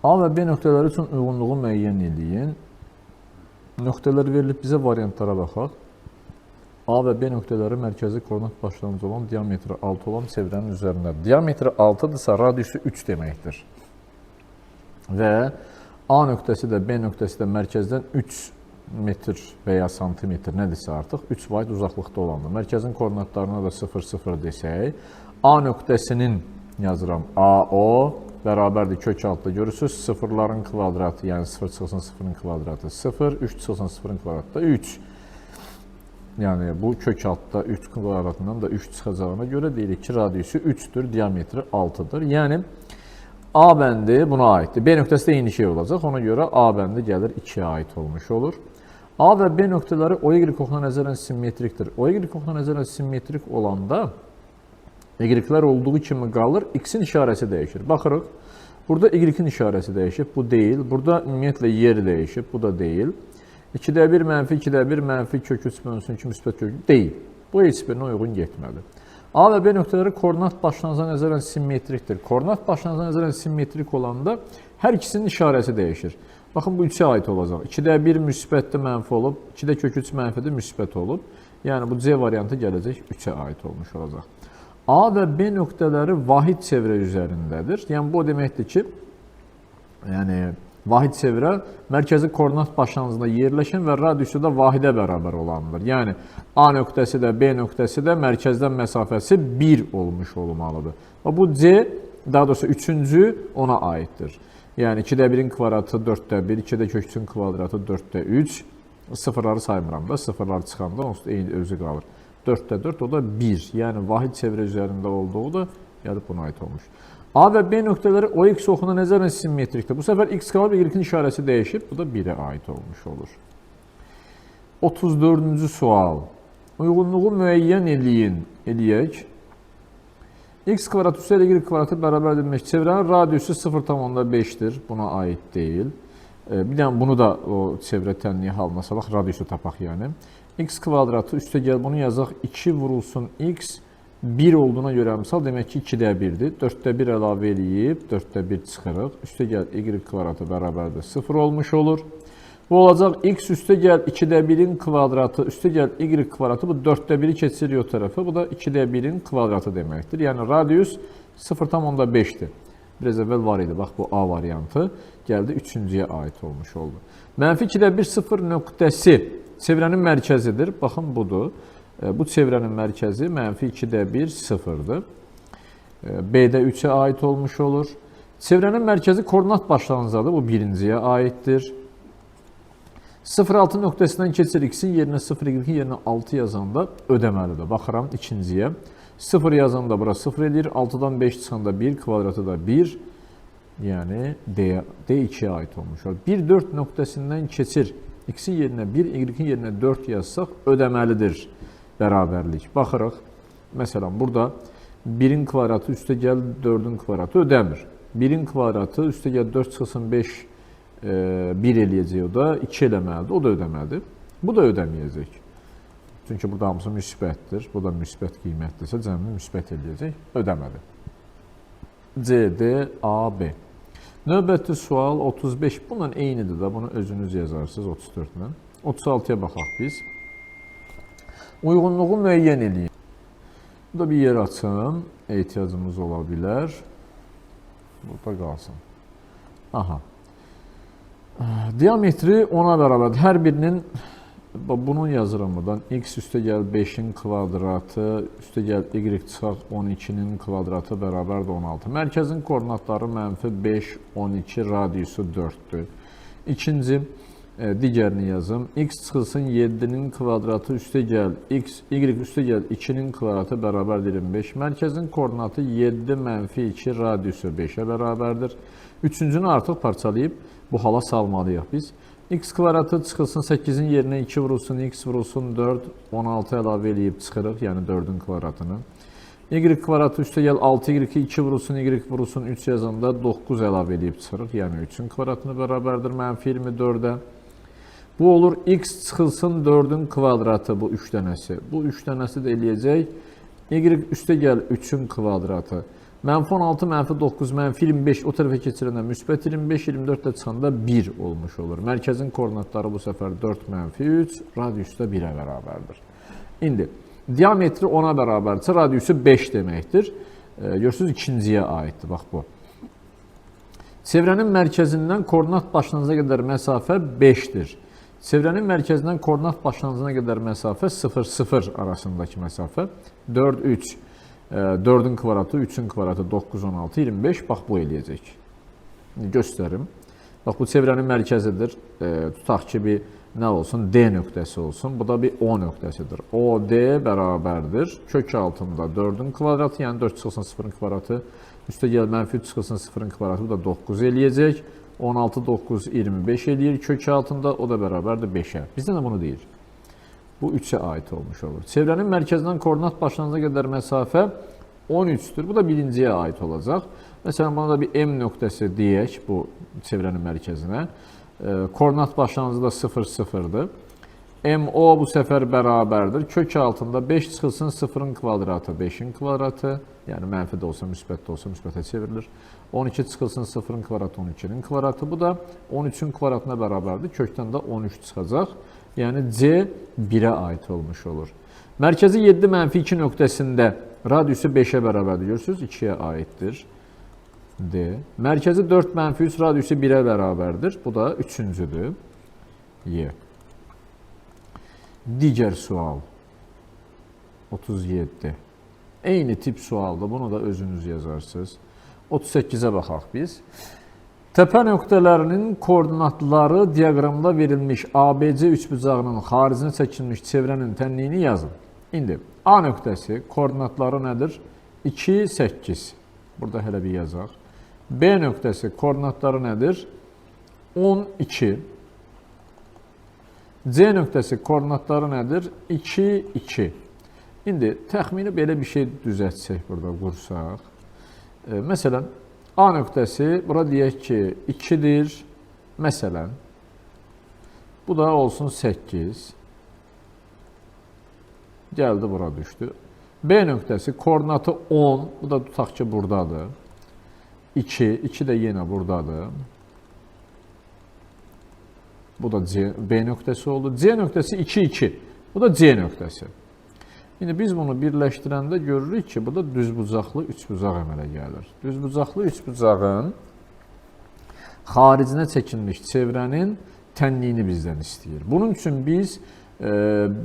A və B nöqtələri üçün uyğunluğu müəyyən eləyin. Nöqtələr verilib bizə, variantlara baxaq. A və B nöqtələri mərkəzi koordinat başlanğıcı olan diametri 6 olan çevrənin üzərindədir. Diametri 6-dırsa radiusu 3 deməkdir. Və A nöqtəsi də B nöqtəsi də mərkəzdən 3 metr və ya santimetr nədirsə artıq 3 vahid uzaqlıqda olandır. Mərkəzin koordinatlarına da 0, 0 desək, A nöqtəsinin yazıram AO bərabərdir kök altda görürsünüz sıfırların kvadratı, yəni 0 çıxsın 0-ın kvadratı 0, 3 çıxsın 0-ın kvadratı da 3. Yəni bu kök altda 3 kvadratından da 3 çıxacağına görə deyirik ki, radiusu 3-dür, diametri 6-dır. Yəni A bəndi buna aiddir. B nöqtəsi də eyni şey olacaq. Ona görə A bəndi gəlir 2-yə aid olmuş olur. A və B nöqtələri OY oxuna nəzərən simmetrikdir. OY oxuna nəzərən simmetrik olanda Y-lər olduğu kimi qalır, X-in işarəsi dəyişir. Baxırıq, burada Y-in işarəsi dəyişib, bu deyil. Burada ümumiyyətlə yer dəyişib, bu da deyil. 2-də 1 mənfi, 2-də 1 mənfi kök 3 bölünsün 2 müsbət kök 3 deyil. Bu heç birinə uyğun getmədi. A və B nöqtələri koordinat başlanğıcına nəzərən simmetrikdir. Koordinat başlanğıcına nəzərən simmetrik olanda hər ikisinin işarəsi dəyişir. Baxın, bu 3-ə aid olacaq. 2-də 1 müsbətdə mənfi olub, 2-də kök 3 mənfidə müsbət olub. Yəni bu C variantı gələcək 3-ə aid olmuş olacaq. A və B nöqtələri vahid çevrə üzərindədir. Yəni bu o deməkdir ki, yəni vahid çevrə mərkəzi koordinat başlanğıcında yerləşən və radiusu da vahidə bərabər olandır. Yəni A nöqtəsi də B nöqtəsi də mərkəzdən məsafəsi 1 olmuş olmalıdır. Və bu C, daha doğrusu üçüncü ona aiddir. Yəni 2-də 1-in kvadratı 4-də 1, 2-də kök 3-ün kvadratı 4-də 3. Sıfırları saymıram da, sıfırlar çıxanda onsuz eyni özü qalır. 4-də 4, o da 1. Yəni vahid çevrə üzərində olduğu da gəlib buna aid olmuş. A və B nöqtələri OX oxuna nəzərən simmetrikdir. Bu səfər X qalıb, Y-in işarəsi dəyişib, bu da 1-ə aid olmuş olur. 34-cü sual. Uyğunluğu müəyyən eləyin, eləyək. X kvadrat üstə Y kvadratı bərabər demək. Çevrənin radiusu 0,5-dir. Buna aid deyil. Bir dənə bunu da o çevrə tənliyi halına salaq, radiusu tapaq yəni. X kvadratı üstə gəl, bunu yazaq 2 vurulsun X 1 olduğuna görə misal, demək ki 2-də 1-dir. 4-də 1 əlavə eləyib, 4-də 1 çıxırıq. Üstə gəl Y kvadratı bərabərdir 0 olmuş olur. Bu olacaq X üstə gəl 2-də 1-in kvadratı, üstə gəl Y kvadratı, bu 4-də 1-i keçirik o tərəfə. Bu da 2-də 1-in kvadratı deməkdir. Yəni radius 0,5-dir. Biraz əvvəl var idi, bax bu A variantı gəldi 3-cüyə aid olmuş oldu. Mənfi 2-də 1 0 nöqtəsi çevrənin mərkəzidir. Baxın budur. Bu çevrənin mərkəzi mənfi 2-də 1 0-dır. B-də 3-ə aid olmuş olur. Çevrənin mərkəzi koordinat başlanğıcıdır. Bu birinciyə aiddir. 0,6 nöqtəsindən keçir x-in yerinə 0, y-in yerinə 6 yazanda ödəməlidir. Baxıram ikinciyə. 0 yazanda bura 0 eləyir. 6-dan 5 çıxanda 1, kvadratı da 1. Yəni D2-yə aid olmuş olur. 1, 4 nöqtəsindən keçir. X-in yerinə 1, y-in yerinə 4 yazsaq ödəməlidir bərabərlik. Baxırıq. Məsələn, burada 1-in kvadratı üstə gəl 4-ün kvadratı ödəmir. 1-in kvadratı üstə gəl 4 çıxsın 5, 1 eləyəcək o da, 2 eləməlidir, o da ödəmədi. Bu da ödəməyəcək. Çünki burada hamısı müsbətdir. Bu da müsbət qiymətdirsə, cəmini müsbət eləyəcək, ödəmədi. C, D, A, B. Növbəti sual 35. Bununla eynidir də, bunu özünüz yazarsınız 34 ilə. 36-ya baxaq biz. Uyğunluğu müəyyən eləyin. Burada bir yer açım, ehtiyacımız ola bilər. Burada qalsın. Aha. Diametri 10-a bərabərdir. Hər birinin Bunu yazıram buradan. X üstə gəl 5-in kvadratı, üstə gəl Y çıxaq 12-nin kvadratı bərabərdir 16. Mərkəzin koordinatları mənfi 5, 12, radiusu 4-dür. İkinci, digərini yazım. X çıxılsın 7-nin kvadratı üstə gəl X, Y üstə gəl 2-nin kvadratı bərabərdir 25. Mərkəzin koordinatı 7 mənfi 2, radiusu 5-ə bərabərdir. Üçüncünü artıq parçalayıb bu hala salmalıyıq biz. X kvadratı çıxılsın 8-in yerinə 2 vurulsun, x vurulsun 4, 16 əlavə eləyib çıxırıq, yəni 4-ün kvadratını. Y kvadratı üstə gəl 6, y 2 vurulsun, y vurulsun 3 yazanda 9 əlavə eləyib çıxırıq, yəni 3-ün kvadratını bərabərdir mənfi 24-ə. Bu olur x çıxılsın 4-ün kvadratı, bu 3 dənəsi. Bu 3 dənəsi də eləyəcək. Y üstə gəl 3-ün kvadratı. Mənfi 16, mənfi 9, mənfi 25 o tərəfə keçirəndə müsbət 25, 24 də çıxanda 1 olmuş olur. Mərkəzin koordinatları bu səfər 4, mənfi 3, radiusu da 1-ə bərabərdir. İndi, diametri 10-a bərabərdirsə, radiusu 5 deməkdir. Görürsünüz, ikinciyə aiddir, bax bu. Çevrənin mərkəzindən koordinat başlanğıcına qədər məsafə 5-dir. Çevrənin mərkəzindən koordinat başlanğıcına qədər məsafə 0, 0 arasındakı məsafə 4, 3. 4-ün kvadratı, 3-ün kvadratı 9, 16, 25. Bax, bu eləyəcək. Göstərim. Bax, bu çevrənin mərkəzidir. Tutaq ki, bir nə olsun? D nöqtəsi olsun. Bu da bir O nöqtəsidir. OD bərabərdir. Kök altında 4-ün kvadratı, yəni 4 çıxılsın 0-ın kvadratı. Üstə gəl mənfi 3 çıxılsın 0-ın kvadratı, bu da 9 eləyəcək. 16, 9, 25 eləyir kök altında. O da bərabərdir 5-ə. Bizdən də bunu deyir. Bu 3-ə aid olmuş olur. Çevrənin mərkəzindən koordinat başlanğıcına qədər məsafə 13-dür. Bu da birinciyə aid olacaq. Məsələn, buna da bir M nöqtəsi deyək bu çevrənin mərkəzinə. Koordinat başlanğıcı da 0, 0-dır. MO bu səfər bərabərdir. Kök altında 5 çıxılsın 0-ın kvadratı, 5-in kvadratı. Yəni mənfi də olsa, müsbət də olsa, müsbətə çevrilir. 12 çıxılsın 0-ın kvadratı, 12-nin kvadratı. Bu da 13-ün kvadratına bərabərdir. Kökdən də 13 çıxacaq. Yəni C 1-ə aid olmuş olur. Mərkəzi 7 mənfi 2 nöqtəsində radiusu 5-ə bərabərdir. Görürsünüz, 2-yə aiddir. D. Mərkəzi 4 mənfi 3 radiusu 1-ə bərabərdir. Bu da üçüncüdür. Y. Digər sual. 37. Eyni tip sualdır. Bunu da özünüz yazarsınız. 38-ə baxaq biz. Təpə nöqtələrinin koordinatları diaqramda verilmiş ABC üçbucağının xaricinə çəkilmiş çevrənin tənliyini yazın. İndi A nöqtəsi koordinatları nədir? 2, 8. Burada hələ bir yazaq. B nöqtəsi koordinatları nədir? 12. C nöqtəsi koordinatları nədir? 2, 2. İndi təxmini belə bir şey düzəltsək burada, qursaq. Məsələn, A nöqtəsi, bura deyək ki, 2-dir. Məsələn, bu da olsun 8. Gəldi, bura düşdü. B nöqtəsi koordinatı 10. Bu da tutaq ki, buradadır. 2, 2 də yenə buradadır. Bu da C, B nöqtəsi oldu. C nöqtəsi 2, 2. Bu da C nöqtəsi. İndi biz bunu birləşdirəndə görürük ki, burada düzbucaqlı üçbucaq əmələ gəlir. Düzbucaqlı üçbucağın xaricinə çəkilmiş çevrənin tənliyini bizdən istəyir. Bunun üçün biz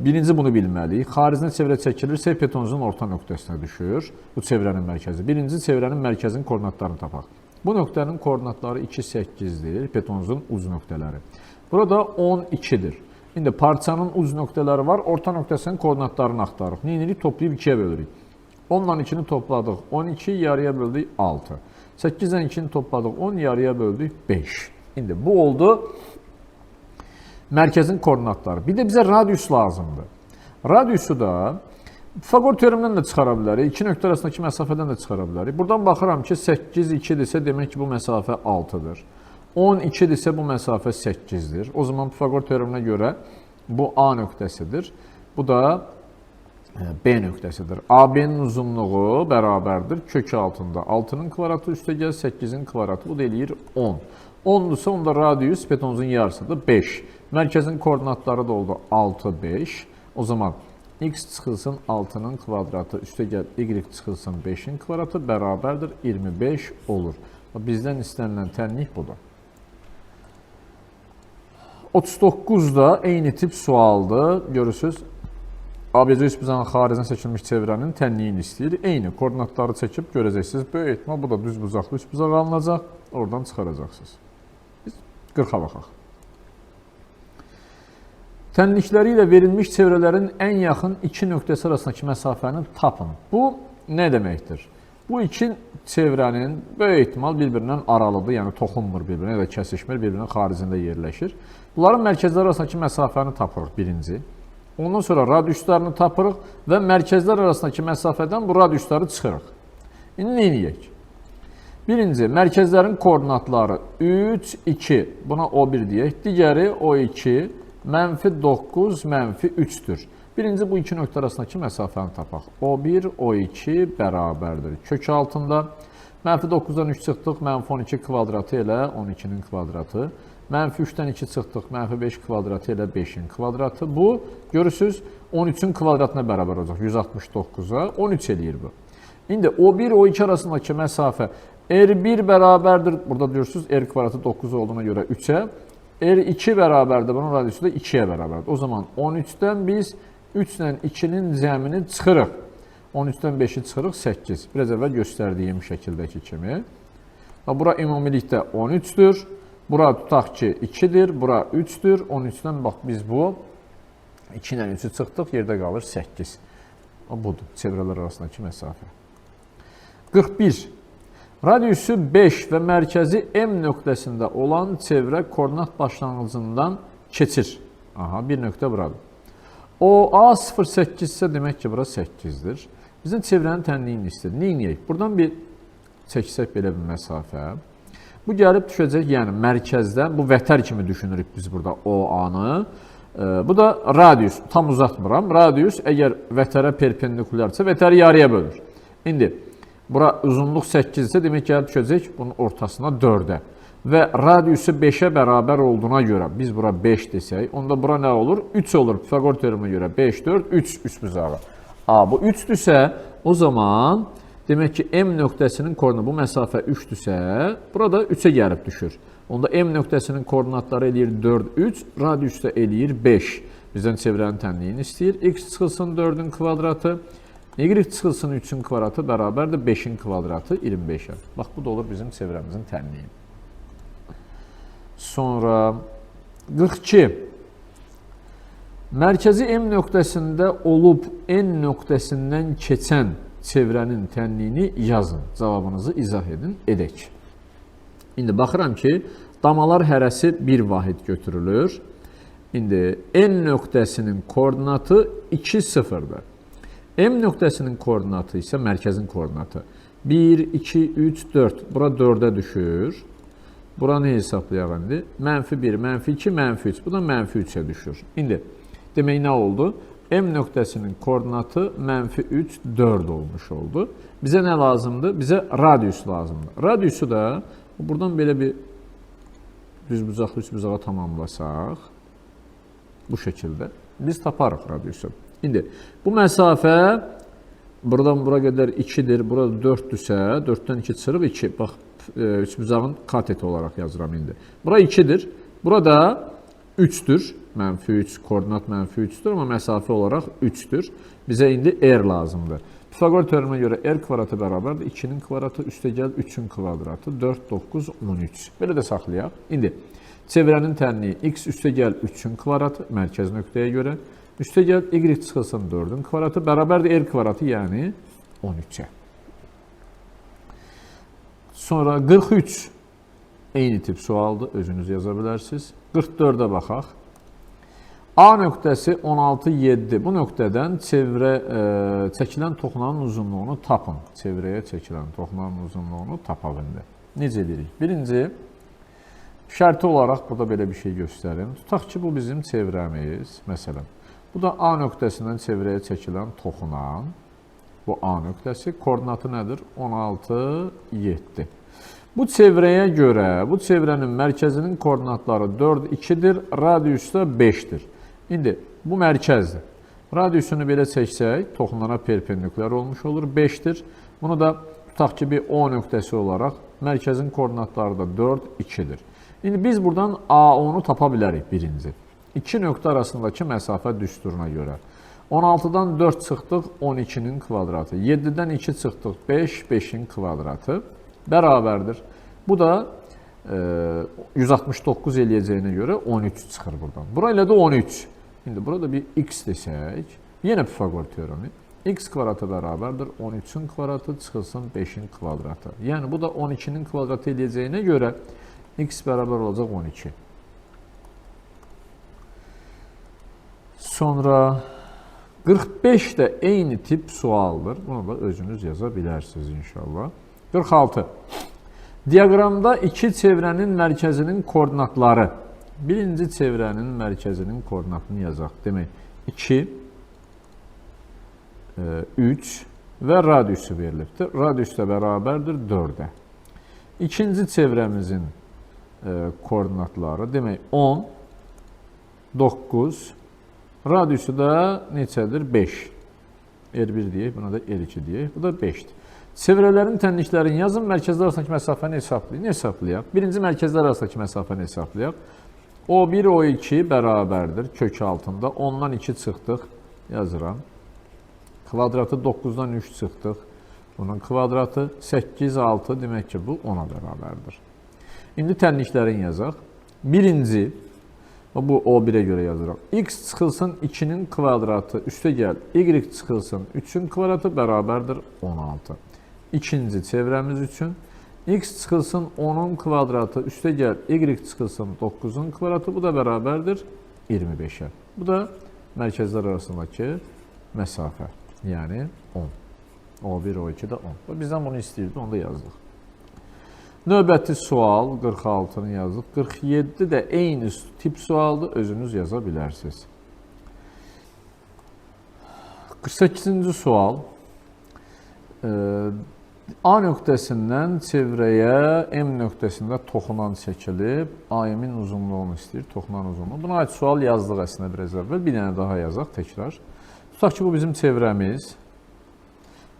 birinci bunu bilməliyik. Xaricinə çevrə çəkilirsə, hipotenuzun orta nöqtəsinə düşür. Bu çevrənin mərkəzi. Birinci çevrənin mərkəzinin koordinatlarını tapaq. Bu nöqtənin koordinatları 2, 8-dir. Hipotenuzun uz nöqtələri. Burada 12-dir. İndi parçanın uz nöqtələri var. Orta nöqtəsinin koordinatlarını axtarırıq. Nə edirik? Toplayıb 2-yə bölürük. 10 ile 2-ni topladıq 12, yarıya böldük 6. 8 ilə 2-ni topladıq 10, yarıya böldük 5. İndi bu oldu mərkəzin koordinatları. Bir də bizə radius lazımdır. Radiusu da Pifaqor teoremindən də çıxara bilərik. İki nöqtə arasındakı məsafədən də çıxara bilərik. Buradan baxıram ki, 8, 2-dirsə, demək ki, bu məsafə 6-dır. 12-dirsə, bu məsafə 8-dir. O zaman Pifaqor teoreminə görə bu A nöqtəsidir. Bu da B nöqtəsidir. AB-nin uzunluğu bərabərdir. Kökü altında 6-nın kvadratı üstə gəl 8-in kvadratı. Bu da eləyir 10. 10-dursa onda radius betonuzun yarısıdır 5. Mərkəzin koordinatları da oldu 6, 5. O zaman x çıxılsın 6-nın kvadratı, üstə gəl y çıxılsın 5-in kvadratı bərabərdir 25 olur. Bizdən istənilən tənlik budur. 39 da eyni tip sualdır. Görürsünüz, ABC üçbucağın xaricinə çəkilmiş çevrənin tənliyini istəyir. Eyni koordinatları çəkib görəcəksiniz. Böyük ehtimal bu da düz bucaqlı üçbucaq alınacaq. Oradan çıxaracaqsınız. Biz 40-a baxaq. Tənlikləri ilə verilmiş çevrələrin ən yaxın iki nöqtəsi arasındakı məsafəni tapın. Bu nə deməkdir? Bu iki çevrənin böyük ehtimal bir-birindən aralıdır, yəni toxunmur bir-birinə ya da kəsişmir, bir-birinin xaricində yerləşir. Bunların mərkəzləri arasındakı məsafəni tapırıq birinci. Ondan sonra radiuslarını tapırıq və mərkəzlər arasındakı məsafədən bu radiusları çıxırıq. İndi nə edək? Birinci, mərkəzlərin koordinatları 3, 2, buna O1 deyək. Digəri O2, mənfi 9, mənfi 3-dür. Birinci, bu iki nöqtə arasındakı məsafəni tapaq. O1, O2 bərabərdir. Kök altında mənfi 9-dan 3 çıxdıq, mənfi 12 kvadratı elə 12-nin kvadratı. Mənfi 3-dən 2 çıxdıq, mənfi 5 kvadratı elə 5-in kvadratı. Bu, görürsünüz, 13-ün kvadratına bərabər olacaq, 169-a 13 eləyir bu. İndi O1, O2 arasındakı məsafə R1 bərabərdir, burada görürsünüz, R kvadratı 9 olduğuna görə 3-ə. R2 bərabərdir, bunun radiusu da 2-yə bərabərdir. O zaman 13-dən biz 3 ilə 2-nin cəmini çıxırıq. 13-dən 5-i çıxırıq, 8. Biraz əvvəl göstərdiyim şəkildəki kimi. Bura ümumilikdə 13-dür. Bura tutaq ki 2-dir, bura 3-dür. 13-dən bax biz bu 2 ilə 3-ü çıxdıq, yerdə qalır 8. Budur çevrələr arasındakı məsafə. 41. Radiusu 5 və mərkəzi M nöqtəsində olan çevrə koordinat başlanğıcından keçir. Aha, bir nöqtə buradır. OA 0,8 isə demək ki, bura 8-dir. Bizim çevrənin tənliyini istəyir. Nə edək? Buradan bir çəksək belə bir məsafə. Bu gəlib düşəcək, yəni mərkəzdən, bu vətər kimi düşünürük biz burada OA-nı. Bu da radius, tam uzatmıram. Radius əgər vətərə perpendikulyarsa, vətəri yarıya bölür. İndi, bura uzunluq 8 isə demək gəlib düşəcək bunun ortasına 4-ə. Və radiusu 5-ə bərabər olduğuna görə biz bura 5 desək, onda bura nə olur? 3 olur. Pifaqor teoreminə görə 5, 4, 3 üçbucağı. Bu 3-dürsə, o zaman demək ki, M nöqtəsinin koordinatı, bu məsafə 3-dürsə, burada 3-ə gəlib düşür. Onda M nöqtəsinin koordinatları eləyir 4, 3, radius da eləyir 5. Bizdən çevrənin tənliyini istəyir. X çıxılsın 4-ün kvadratı, Y çıxılsın 3-ün kvadratı bərabərdir 5-in kvadratı 25-ə. Bax, bu da olur bizim çevrəmizin tənliyi. Sonra 42. Mərkəzi M nöqtəsində olub N nöqtəsindən keçən çevrənin tənliyini yazın. Cavabınızı izah edin, edək. İndi baxıram ki, damalar hərəsi bir vahid götürülür. İndi N nöqtəsinin koordinatı 2, 0-dır. M nöqtəsinin koordinatı isə mərkəzin koordinatı. 1, 2, 3, 4. Bura 4-ə düşür. Bura nə hesablayaq indi? Mənfi 1, mənfi 2, mənfi 3. Bu da mənfi 3-ə düşür. İndi, demək nə oldu? M nöqtəsinin koordinatı mənfi 3, 4 olmuş oldu. Bizə nə lazımdır? Bizə radius lazımdır. Radiusu da buradan belə bir düzbucaqlı üçbucağa tamamlasaq, bu şəkildə biz taparıq radiusu. İndi, bu məsafə buradan bura qədər 2-dir, burada 4-dürsə, 4-dən 2 çıxırıq 2. Bax, üçbucağın kateti olaraq yazıram indi. Bura 2-dir, burada 3-dür. Mənfi 3, koordinat mənfi 3-dür, amma məsafə olaraq 3-dür. Bizə indi R lazımdır. Pifaqor teoreminə görə R kvadratı bərabərdir. 2-nin kvadratı, üstəgəl 3-ün kvadratı, 4, 9, 13. Belə də saxlayaq. İndi, çevrənin tənliyi x üstəgəl 3-ün kvadratı, mərkəz nöqtəyə görə. Üstəgəl y çıxılsın 4-ün kvadratı, bərabərdir R kvadratı, yəni 13-ə. Sonra 43 eyni tip sualdır, özünüz yaza bilərsiniz. 44-ə baxaq. A nöqtəsi 16, 7. Bu nöqtədən çevrə çəkilən toxunanın uzunluğunu tapın. Çevrəyə çəkilən toxunanın uzunluğunu tapaq indi. Necə edirik? Birinci, şərti olaraq burada belə bir şey göstərim. Tutaq ki, bu bizim çevrəmiz, məsələn. Bu da A nöqtəsindən çevrəyə çəkilən toxunan. Bu A nöqtəsi. Koordinatı nədir? 16, 7. Bu çevrəyə görə, bu çevrənin mərkəzinin koordinatları 4, 2-dir, radiusu da 5-dir. İndi bu mərkəzdir. Radiusunu belə çəksək, toxunana perpendikulyar olmuş olur, 5-dir. Bunu da tutaq ki, bir O nöqtəsi olaraq mərkəzin koordinatları da 4, 2-dir. İndi biz buradan A10-u tapa bilərik birinci. İki nöqtə arasındakı məsafə düsturuna görə. 16-dan 4 çıxdıq, 12-nin kvadratı. 7-dən 2 çıxdıq, 5, 5-in kvadratı bərabərdir. Bu da 169 eləyəcəyinə görə 13 çıxır buradan. Bura elə də 13. İndi burada bir x desək, yenə Pifaqor teoremi. X kvadratı bərabərdir 13-ün kvadratı çıxılsın 5-in kvadratı. Yəni bu da 12-nin kvadratı eləyəcəyinə görə x bərabər olacaq 12. Sonra 45 də eyni tip sualdır. Bunu da özünüz yaza bilərsiniz inşallah. 46. Diaqramda iki çevrənin mərkəzinin koordinatları. Birinci çevrənin mərkəzinin koordinatını yazaq. Demək 2, 3 və radiusu verilibdir. Radius da bərabərdir 4-ə. İkinci çevrəmizin koordinatları, demək 10, 9, radiusu da neçədir? 5. R1 deyək, buna da R2 deyək. Bu da 5-dir. Çevrələrin tənliklərini yazın, mərkəzlər arasındakı məsafəni hesablayın. Hesablayaq. Birinci mərkəzlər arasındakı məsafəni hesablayaq. O1, O2 bərabərdir kök altında. 10-dan 2 çıxdıq, yazıram. Kvadratı 9-dan 3 çıxdıq. Bunun kvadratı 8, 6, demək ki, bu 10-a bərabərdir. İndi tənliklərini yazaq. Birinci, bu O1-ə görə yazırıq. X çıxılsın 2-nin kvadratı, üstə gəl, Y çıxılsın 3-ün kvadratı bərabərdir 16. İkinci çevrəmiz üçün X çıxılsın 10-un kvadratı, üstə gəl, Y çıxılsın 9-un kvadratı, bu da bərabərdir 25-ə. Bu da mərkəzlər arasındakı məsafə, yəni 10. O1, O2 də 10. Bizdən bunu istəyirdi, onu da yazdıq. Növbəti sual 46-nı yazdıq. 47 də eyni tip sualdır, özünüz yaza bilərsiniz. 48-ci sual. A nöqtəsindən çevrəyə M nöqtəsində toxunan çəkilib, AM-in uzunluğunu istəyir, toxunan uzunluğu. Buna aid sual yazdıq əslində biraz əvvəl. Bir dənə daha yazaq təkrar. Tutaq ki, bu bizim çevrəmiz.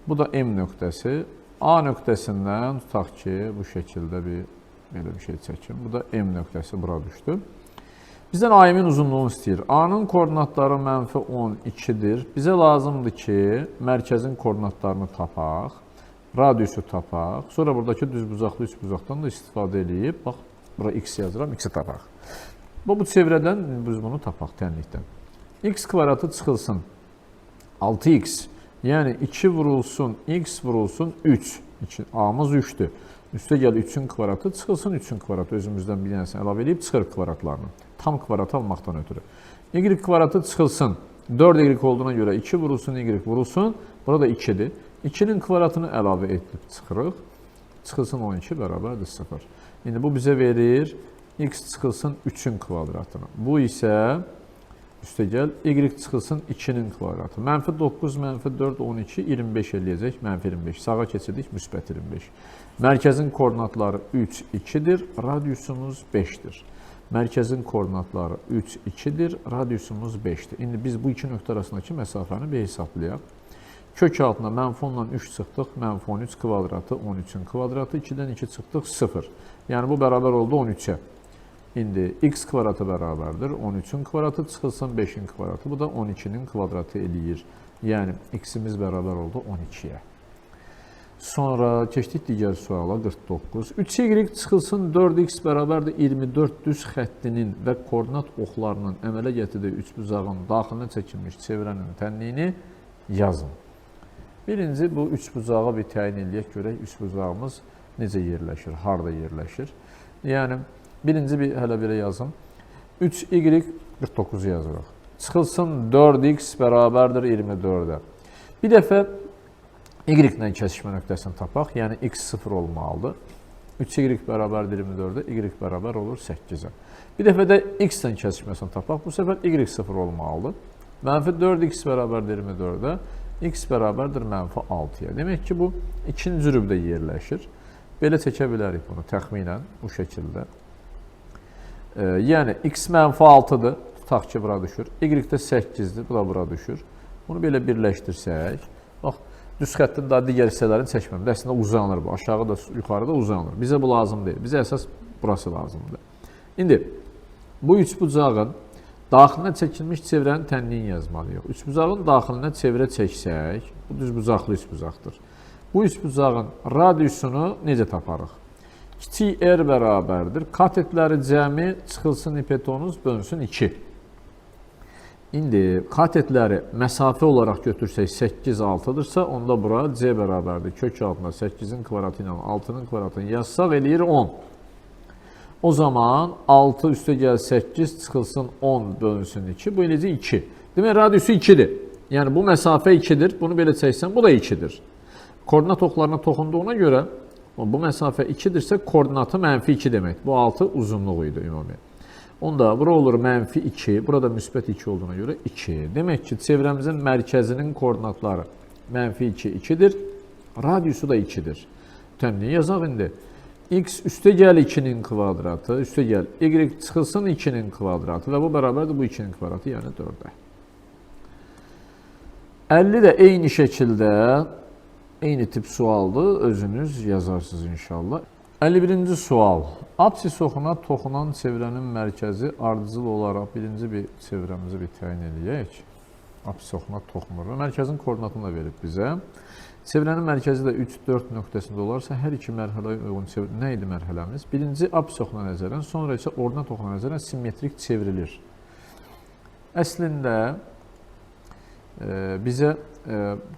Bu da M nöqtəsi. A nöqtəsindən tutaq ki, bu şəkildə bir belə bir şey çəkim. Bu da M nöqtəsi bura düşdü. Bizdən AM-in uzunluğunu istəyir. A-nın koordinatları mənfi 12-dir. Bizə lazımdır ki, mərkəzin koordinatlarını tapaq, radiusu tapaq. Sonra buradakı düzbucaqlı üçbucaqdan da istifadə eləyib, bax, bura x yazıram, x-i tapaq. Bu çevrədən biz bunu tapaq tənlikdən. X kvadratı çıxılsın 6x, yəni 2 vurulsun, x vurulsun 3. A-mız 3-dür. Üstə gəl 3-ün kvadratı, çıxılsın 3-ün kvadratı. Özümüzdən bir dənəsini əlavə eləyib çıxır kvadratlarını. Tam kvadratı almaqdan ötürü. Y kvadratı çıxılsın. 4y olduğuna görə 2 vurulsun, y vurulsun. Burada 2-dir. 2-nin kvadratını əlavə edib çıxırıq. Çıxılsın 12 bərabərdir 0. İndi bu bizə verir x çıxılsın 3-ün kvadratını. Bu isə üstə gəl, y çıxılsın 2-nin kvadratı. Mənfi 9, mənfi 4, 12, 25 eləyəcək. Mənfi 25. Sağa keçirdik, müsbət 25. Mərkəzin koordinatları 3, 2-dir. Radiusumuz 5-dir. Mərkəzin koordinatları 3, 2-dir. Radiusumuz 5-dir. İndi biz bu iki nöqtə arasındakı məsafəni bir hesablayaq. Kök altına mənfi 10-dan 3 çıxdıq. Mənfi 13 kvadratı, 13-ün kvadratı. 2-dən 2 çıxdıq, 0. Yəni bu bərabər oldu 13-ə. İndi x kvadratı bərabərdir. 13-ün kvadratı çıxılsın 5-in kvadratı. Bu da 12-nin kvadratı eləyir. Yəni x-imiz bərabər oldu 12-yə. Sonra keçdik digər suala 49. 3y çıxılsın 4x bərabərdir 24 düz xəttinin və koordinat oxlarının əmələ gətirdiyi üçbucağın daxilinə çəkilmiş çevrənin tənliyini yazın. Birinci bu üçbucağı bir təyin eləyək, görək üçbucağımız necə yerləşir, harda yerləşir. Yəni birinci bir hələ belə yazım. 3y 49 yazırıq. Çıxılsın 4x bərabərdir 24-ə. Bir dəfə y ilə kəsişmə nöqtəsini tapaq. Yəni x 0 olmalıdır. 3y bərabərdir 24-ə, y bərabər olur 8-ə. Bir dəfə də x ilə kəsişməsini tapaq. Bu səfər y 0 olmalıdır. Mənfi 4x bərabərdir 24-ə, x bərabərdir mənfi 6-ya. Demək ki, bu ikinci rübdə yerləşir. Belə çəkə bilərik bunu təxminən bu şəkildə. Yəni x mənfi 6-dır, tutaq ki, bura düşür. Y də 8-dir, bu da bura düşür. Bunu belə birləşdirsək, bax, düz xəttin daha digər hissələrini çəkməm. Əslində uzanır bu, aşağı da, yuxarı da uzanır. Bizə bu lazım deyil. Bizə əsas burası lazımdır. İndi bu üçbucağın daxilinə çəkilmiş çevrənin tənliyini yazmalıyıq. Üçbucağın daxilinə çevrə çəksək, bu düzbucaqlı üçbucaqdır. Bu üçbucağın radiusunu necə taparıq? Kiçik r bərabərdir. Katetləri cəmi çıxılsın hipotenuz bölünsün 2. İndi katetləri məsafə olaraq götürsək 8, 6-dırsa, onda bura c bərabərdir. Kök altında 8-in kvadratı ilə 6-nın kvadratını yazsaq eləyir 10. O zaman 6 üstə gəl 8 çıxılsın 10 bölünsün 2. Bu eləcə 2. Demək, radiusu 2-dir. Yəni, bu məsafə 2-dir. Bunu belə çəksən, bu da 2-dir. Koordinat oxlarına toxunduğuna görə bu məsafə 2-dirsə, koordinatı mənfi 2 demək. Bu 6 uzunluğu idi ümumi. Onda bura olur mənfi 2, burada müsbət 2 olduğuna görə 2. Demək ki, çevrəmizin mərkəzinin koordinatları mənfi 2, 2-dir. Radiusu da 2-dir. Tənliyi yazaq indi. X üstə gəl 2-nin kvadratı, üstə gəl Y çıxılsın 2-nin kvadratı və bu bərabərdir bu 2-nin kvadratı, yəni 4-ə. 50 də eyni şəkildə, eyni tip sualdır, özünüz yazarsınız inşallah. 51-ci sual. Apsis oxuna toxunan çevrənin mərkəzi ardıcıl olaraq birinci bir çevrəmizi bir təyin eləyək. Apsis oxuna toxunur və mərkəzin koordinatını da verib bizə. Çevrənin mərkəzi də 3-4 nöqtəsində olarsa, hər iki mərhələyə uyğun çevrə... Nə idi mərhələmiz? Birinci apsis oxuna nəzərən, sonra isə ordinat oxuna nəzərən simmetrik çevrilir. Əslində, bizə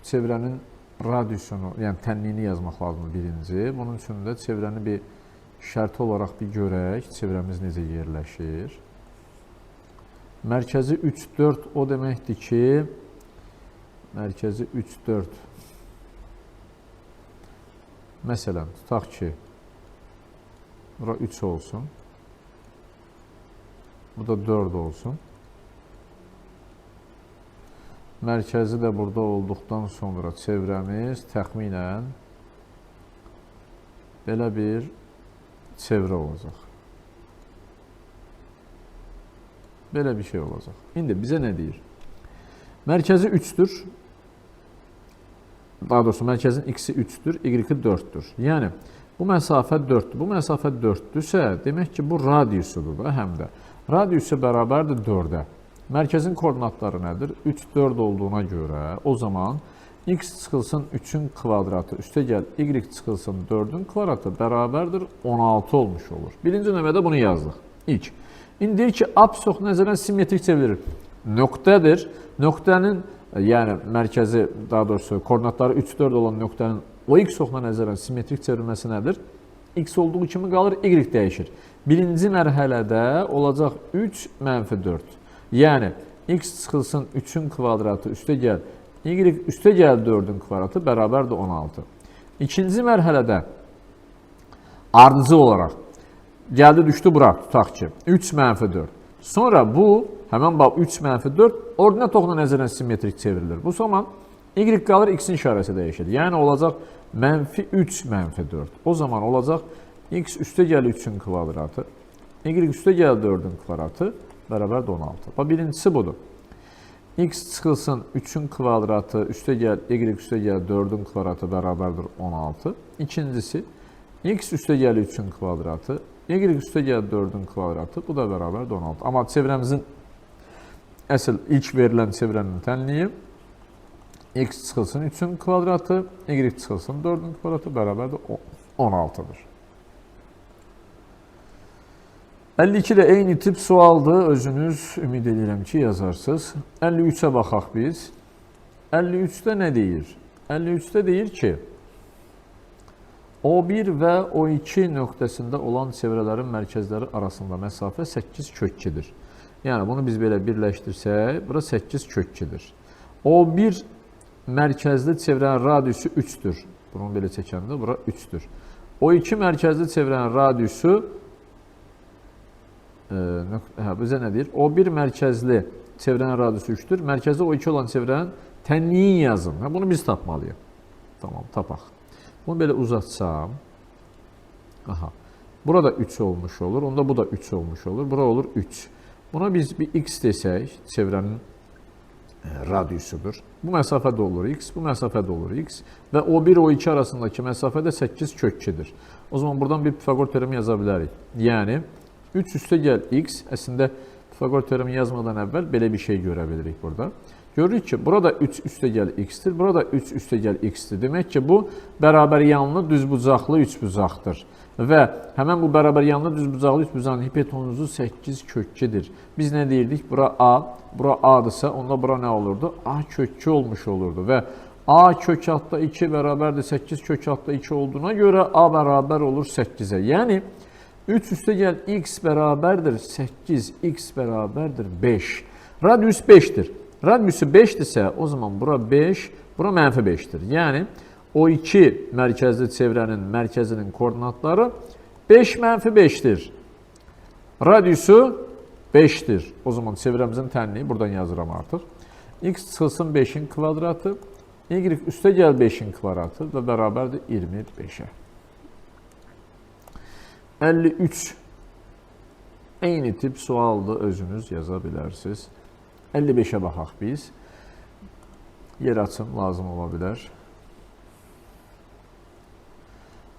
çevrənin radiusunu, yəni tənliyini yazmaq lazımdır birinci. Bunun üçün də çevrəni bir şərti olaraq bir görək, çevrəmiz necə yerləşir. Mərkəzi 3-4 o deməkdir ki, mərkəzi 3-4 məsələn, tutaq ki, bura 3 olsun, bu da 4 olsun. Mərkəzi də burada olduqdan sonra çevrəmiz təxminən belə bir çevrə olacaq. Belə bir şey olacaq. İndi bizə nə deyir? Mərkəzi 3-dür. Daha doğrusu mərkəzin x-i 3-dür, y-i 4-dür. Yəni, bu məsafə 4-dür. Bu məsafə 4-dürsə, demək ki, bu radiusudur da həm də. Radiusu bərabərdir 4-ə. Mərkəzin koordinatları nədir? 3, 4 olduğuna görə o zaman x çıxılsın 3-ün kvadratı, üstə gəl y çıxılsın 4-ün kvadratı bərabərdir 16 olmuş olur. Birinci növbədə bunu yazdıq. İlk. İndi deyir ki, apsis oxuna nəzərən simmetrik çevrilir. Nöqtədir. Nöqtənin, yəni mərkəzi, daha doğrusu koordinatları 3, 4 olan nöqtənin o x oxuna nəzərən simmetrik çevrilməsi nədir? X olduğu kimi qalır, y dəyişir. Birinci mərhələdə olacaq 3 mənfi 4. Yəni, x çıxılsın 3-ün kvadratı üstə gəl, y üstə gəl 4-ün kvadratı bərabərdir 16. İkinci mərhələdə ardıcıl olaraq gəldi düşdü bura, tutaq ki, 3 mənfi 4. Sonra bu, həmən bax 3 mənfi 4 ordinat oxuna nəzərən simmetrik çevrilir. Bu zaman y qalır, x-in işarəsi dəyişir. Yəni, olacaq mənfi 3 mənfi 4. O zaman olacaq x üstə gəl 3-ün kvadratı, y üstə gəl 4-ün kvadratı bərabərdir 16. Bax, birincisi budur. X çıxılsın 3-ün kvadratı, üstə gəl, y üstə gəl 4-ün kvadratı bərabərdir 16. İkincisi, x üstə gəl 3-ün kvadratı, y üstə gəl 4-ün kvadratı, bu da bərabərdir 16. Amma çevrəmizin əsl ilk verilən çevrənin tənliyi x çıxılsın 3-ün kvadratı, y çıxılsın 4-ün kvadratı bərabərdir 16-dır. 52 də eyni tip sualdır. Özünüz ümid edirəm ki, yazarsınız. 53-ə baxaq biz. 53-də nə deyir? 53-də deyir ki, O1 və O2 nöqtəsində olan çevrələrin mərkəzləri arasında məsafə 8 kök 2-dir. Yəni, bunu biz belə birləşdirsək, bura 8 kök 2-dir. O1 mərkəzli çevrənin radiusu 3-dür. Bunu belə çəkəndə bura 3-dür. O2 mərkəzli çevrənin radiusu bizə nə deyir? O1 mərkəzli çevrənin radiusu 3-dür. Mərkəzdə O2 olan çevrənin tənliyini yazın. Bunu biz tapmalıyıq. Tamam, tapaq. Bunu belə uzatsam, aha, burada 3 olmuş olur. Onda bu da 3 olmuş olur. Bura olur 3. Buna biz bir x desək, çevrənin radiusudur. Bu məsafə də olur x, bu məsafə də olur x və O1, O2 arasındakı məsafə də 8 kök 2-dir. O zaman buradan bir Pifaqor teoremi yaza bilərik. Yəni, 3 üstə gəl x, əslində Pifaqor teoremi yazmadan əvvəl belə bir şey görə bilirik burada. Görürük ki, burada 3 üstə gəl x-dir, burada 3 üstə gəl x-dir. Demək ki, bu bərabər yanlı düzbucaqlı üçbucaqdır. Və həmən bu bərabər yanlı düzbucaqlı üçbucağın hipotenuzu 8 kök 2-dir. Biz nə deyirdik? Bura A, bura A-dırsa, onda bura nə olurdu? A kök 2 olmuş olurdu və A kök altda 2 bərabərdir 8 kök altda 2 olduğuna görə A bərabər olur 8-ə. Yəni, 3 üstə gəl x bərabərdir 8, x bərabərdir 5. Radius 5-dir. Radiusu 5-dirsə, o zaman bura 5, bura mənfi 5-dir. Yəni, o iki mərkəzli çevrənin mərkəzinin koordinatları 5 mənfi 5-dir. Radiusu 5-dir. O zaman çevrəmizin tənliyi buradan yazıram artıq. X çıxılsın 5-in kvadratı, Y üstə gəl 5-in kvadratı və bərabərdir 25-ə. 53 eyni tip sualdır, özünüz yaza bilərsiniz. 55-ə baxaq biz. Yer açım lazım ola bilər.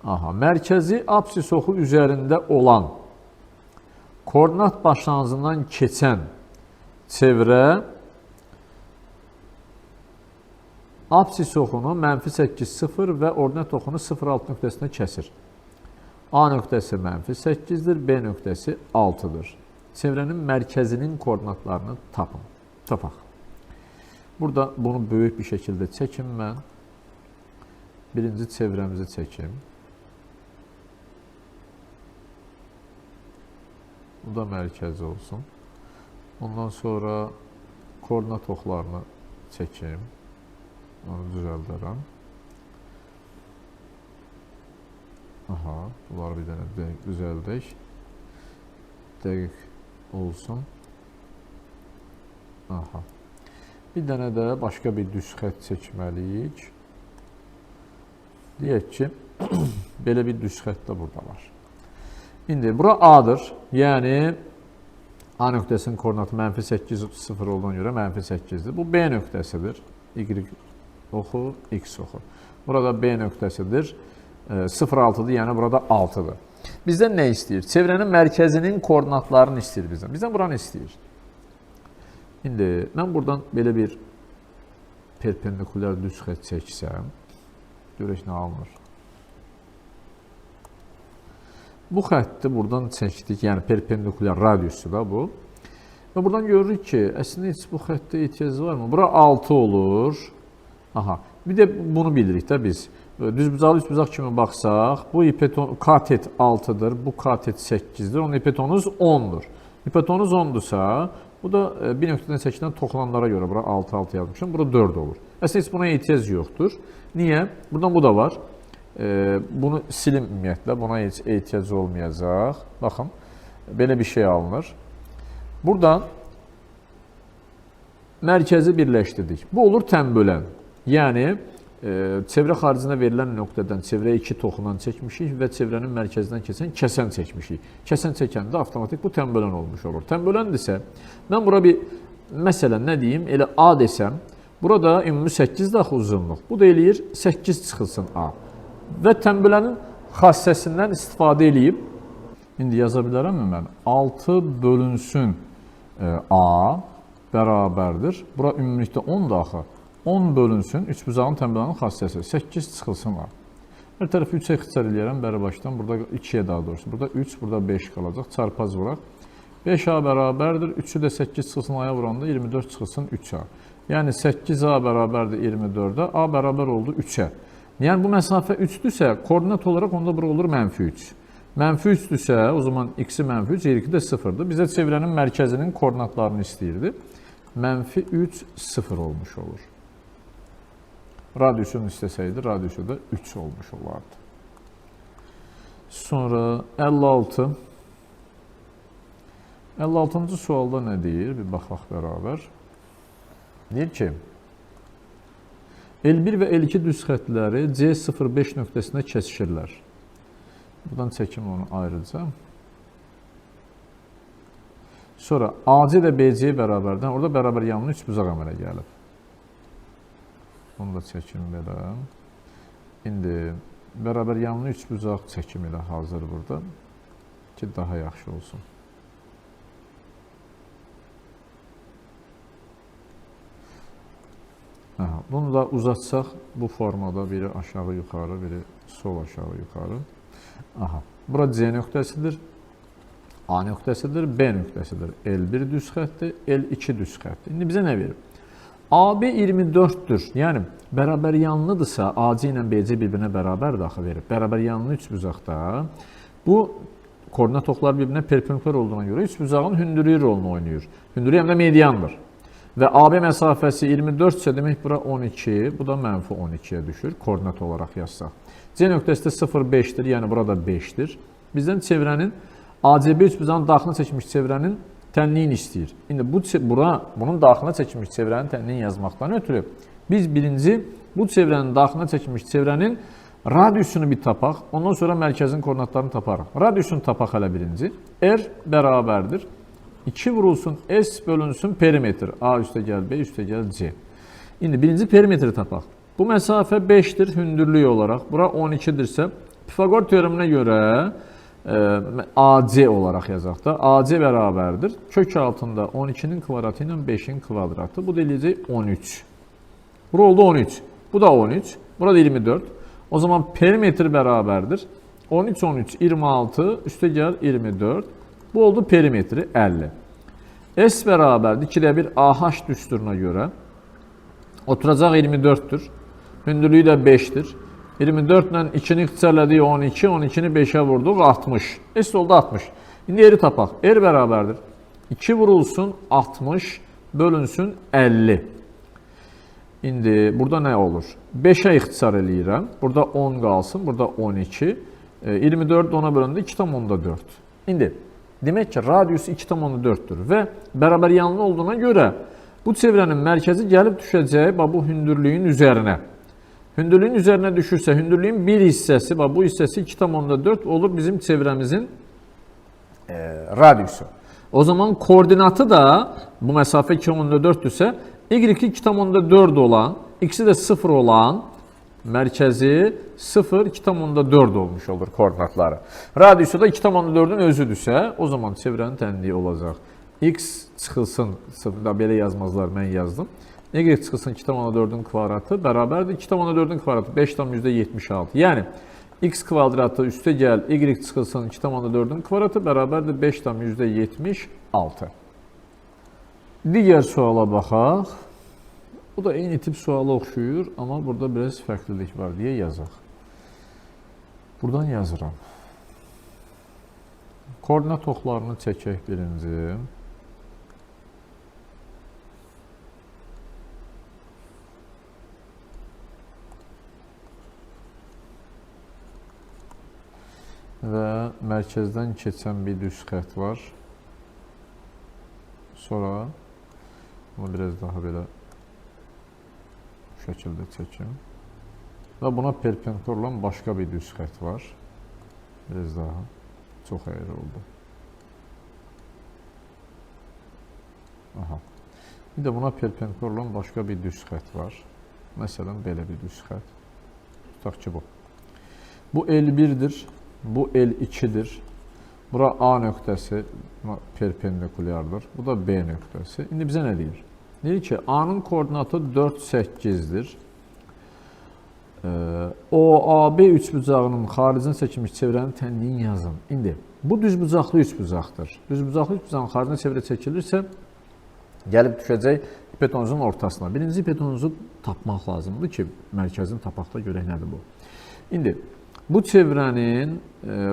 Aha, mərkəzi apsis oxu üzərində olan koordinat başlanğıcından keçən çevrə apsis oxunu mənfi 8, 0 və ordinat oxunu 0,6 nöqtəsində kəsir. A nöqtəsi mənfi 8-dir, B nöqtəsi 6-dır. Çevrənin mərkəzinin koordinatlarını tapın. Tapaq. Burada bunu böyük bir şəkildə çəkim mən. Birinci çevrəmizi çəkim. Bu da mərkəzi olsun. Ondan sonra koordinat oxlarını çəkim. Onu düzəldərəm. Aha, bunları bir dənə düzəldək. Dəqiq olsun. Aha. Bir dənə də başqa bir düz xətt çəkməliyik. Deyək ki, belə bir düz xətt də burada var. İndi bura A-dır. Yəni, A nöqtəsinin koordinatı mənfi 8, 0 olduğuna görə mənfi 8-dir. Bu B nöqtəsidir. Y oxu, X oxu. Burada B nöqtəsidir. 0,6-dır, yəni burada 6-dır. Bizdən nə istəyir? Çevrənin mərkəzinin koordinatlarını istəyir bizdən. Bizdən buranı istəyir. İndi mən buradan belə bir perpendikulyar düz xətt çəksəm, görək nə alınır. Bu xətti buradan çəkdik, yəni perpendikulyar radiusu da bu. Və buradan görürük ki, əslində heç bu xəttə ehtiyac varmı? Bura 6 olur. Aha, bir də bunu bilirik də biz. Düzbucaqlı üçbucaq kimi baxsaq, bu katet 6-dır, bu katet 8-dir, onun hipotenuz 10-dur. Hipotenuz 10-dursa, bu da bir nöqtədən çəkilən toxunanlara görə bura 6, 6 yazmışam, bura 4 olur. Əslində heç buna ehtiyac yoxdur. Niyə? Buradan bu da var. Bunu silim ümumiyyətlə, buna heç ehtiyac olmayacaq. Baxın, belə bir şey alınır. Buradan mərkəzi birləşdirdik. Bu olur tənbölən. Yəni, çevrə xaricində verilən nöqtədən çevrəyə 2 toxunan çəkmişik və çevrənin mərkəzindən keçən kəsən çəkmişik. Kəsən çəkəndə avtomatik bu tənbölən olmuş olur. Tənböləndirsə, mən bura bir, məsələn, nə deyim, elə A desəm, burada ümumi 8 daxil uzunluq. Bu da eləyir 8 çıxılsın A. Və tənbölənin xassəsindən istifadə eləyib, indi yaza bilərəmmi mən? 6 bölünsün A bərabərdir. Bura ümumilikdə 10 daxil. 10 bölünsün, üçbucağın tənbölənin xassəsi, 8 çıxılsın A. Hər tərəfi 3-ə ixtisar eləyərəm bəri başdan, burada 2-yə daha doğrusu. Burada 3, burada 5 qalacaq, çarpaz vuraq. 5A bərabərdir, 3-ü də 8 çıxılsın A-ya vuranda 24 çıxılsın 3A. Yəni 8A bərabərdir 24-ə, A bərabər oldu 3-ə. Yəni bu məsafə 3-dürsə, koordinat olaraq onda bura olur mənfi 3. Mənfi 3-dürsə, o zaman x-i mənfi 3, y-i də 0-dır. Bizə çevrənin mərkəzinin koordinatlarını istəyirdi. Mənfi 3, 0 olmuş olur. Radiusunu istəsəydi, radiusu da 3 olmuş olardı. Sonra 56. 56-cı sualda nə deyir? Bir baxaq bərabər. Deyir ki, L1 və L2 düz xəttləri C05 nöqtəsində kəsişirlər. Buradan çəkim onu ayrıca. Sonra AC də BC bərabərdən, orada bərabər yanlı üçbucaq əmələ gəlib. Onu da çəkim belə. İndi bərabər yanlı üçbucaq çəkim ilə hazır burada ki, daha yaxşı olsun. Aha, bunu da uzatsaq bu formada biri aşağı yuxarı, biri sol aşağı yuxarı. Aha, bura C nöqtəsidir, A nöqtəsidir, B nöqtəsidir. L1 düz xətdir, L2 düz xətdir. İndi bizə nə verib? AB 24-dür. Yəni, bərabər yanlıdırsa, AC ilə BC bir-birinə bərabər axı verib. Bərabər yanlı üçbucaqda bu koordinat oxları bir-birinə perpendikular olduğuna görə üçbucağın hündürlüyü rolunu oynayır. Hündürlüyü həm də mediandır. Və AB məsafəsi 24 isə demək bura 12, bu da mənfi 12-yə düşür, koordinat olaraq yazsaq. C nöqtəsi də 0,5-dir, yəni burada 5-dir. Bizdən çevrənin, ACB üçbucağın daxilinə çəkilmiş çevrənin tənliyini istəyir. İndi bunun daxilinə çəkilmiş çevrənin tənliyini yazmaqdan ötürü biz birinci bu çevrənin daxilinə çəkilmiş çevrənin radiusunu bir tapaq, ondan sonra mərkəzin koordinatlarını taparıq. Radiusunu tapaq hələ birinci. R bərabərdir. 2 vurulsun S bölünsün perimetr. A üstə gəl B, üstə gəl C. İndi birinci perimetri tapaq. Bu məsafə 5-dir hündürlük olaraq. Bura 12-dirsə, Pifaqor teoreminə görə AC olaraq yazaq da. AC bərabərdir. Kök altında 12-nin kvadratı ilə 5-in kvadratı. Bu da eləyəcək 13. Bura oldu 13. Bu da 13. Burada 24. O zaman perimetr bərabərdir. 13, 13, 26, üstə gəl 24. Bu oldu perimetri 50. S bərabərdir. 2-də 1 AH düsturuna görə. Oturacaq 24-dür. Hündürlüyü də 5-dir. 24 ilə 2-ni ixtisarladık 12, 12-ni 5-ə vurduq 60. S oldu 60. İndi R-i tapaq. R bərabərdir. 2 vurulsun 60 bölünsün 50. İndi burada nə olur? 5-ə ixtisar eləyirəm. Burada 10 qalsın, burada 12. 24 10-a bölündü 2,4. İndi demək ki, radius 2,4-dür və bərabər yanlı olduğuna görə bu çevrənin mərkəzi gəlib düşəcək bax, bu hündürlüyün üzərinə. Hündürlüyün üzərinə düşürsə, hündürlüyün bir hissəsi, bax, bu hissəsi 2,4 olur bizim çevrəmizin radiusu. O zaman koordinatı da bu məsafə 2,4-dürsə, y 2,4 olan, x-i də 0 olan mərkəzi 0, 2,4 olmuş olur koordinatları. Radiusu da 2,4-ün özüdürsə, o zaman çevrənin tənliyi olacaq. X çıxılsın, da belə yazmazlar, mən yazdım. Y çıxılsın 2,4-ün kvadratı bərabərdir. 2,4-ün kvadratı 5,76. Yəni, x kvadratı üstə gəl, y çıxılsın 2,4-ün kvadratı bərabərdir 5,76. Digər suala baxaq. Bu da eyni tip suala oxşuyur, amma burada biraz fərqlilik var deyə yazaq. Buradan yazıram. Koordinat oxlarını çəkək birinci. Və mərkəzdən keçən bir düz xətt var. Sonra bunu biraz daha belə bu şəkildə çəkim. Və buna perpendikular olan başqa bir düz xətt var. Biraz daha. Çox əyri oldu. Aha. Bir də buna perpendikular olan başqa bir düz xətt var. Məsələn, belə bir düz xətt. Tutaq ki, bu. Bu L1-dir. Bu L2-dir. Bura A nöqtəsi perpendikulyardır. Bu da B nöqtəsi. İndi bizə nə deyir? Deyir ki, A-nın koordinatı 4, 8-dir. OAB üçbucağının xaricinə çəkilmiş çevrənin tənliyini yazın. İndi, bu düzbucaqlı üçbucaqdır. Düzbucaqlı üçbucağın xaricinə çevrə çəkilirsə, gəlib düşəcək hipotenuzun ortasına. Birinci hipotenuzu tapmaq lazımdır ki, mərkəzini tapaqda görək nədir bu. İndi, bu çevrənin,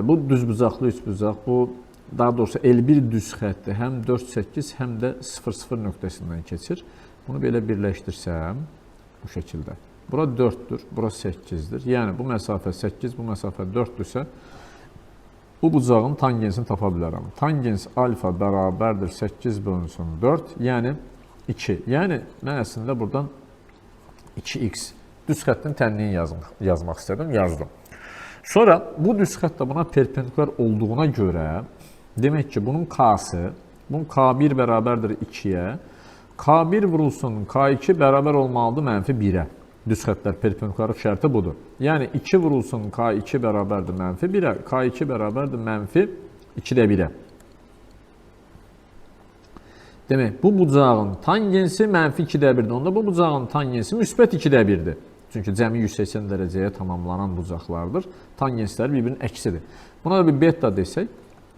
bu düzbucaqlı üçbucaq, bu daha doğrusu L1 düz xətti həm 4, 8, həm də 0, 0 nöqtəsindən keçir. Bunu belə birləşdirsəm, bu şəkildə. Bura 4-dür, bura 8-dir. Yəni, bu məsafə 8, bu məsafə 4-dürsə, bu bucağın tangensini tapa bilərəm. Tangens alfa bərabərdir 8 bölünsün 4, yəni 2. Yəni, mən əslində buradan 2x düz xəttin tənliyini yazmaq istədim, yazdım. Sonra bu düz xətt də buna perpendikular olduğuna görə, demək ki, bunun K-sı, bunun K1 bərabərdir 2-yə, K1 vurulsun K2 bərabər olmalıdır mənfi 1-ə. Düz xəttlər perpendikularlıq şərti budur. Yəni 2 vurulsun K2 bərabərdir mənfi 1-ə, K2 bərabərdir mənfi 2-də 1-ə. Demək, bu bucağın tangensi mənfi 2-də 1-dir. Onda bu bucağın tangensi müsbət 2-də 1-dir. Çünki cəmi 180 dərəcəyə tamamlanan bucaqlardır. Tangenslər bir-birinin əksidir. Buna da bir beta desək,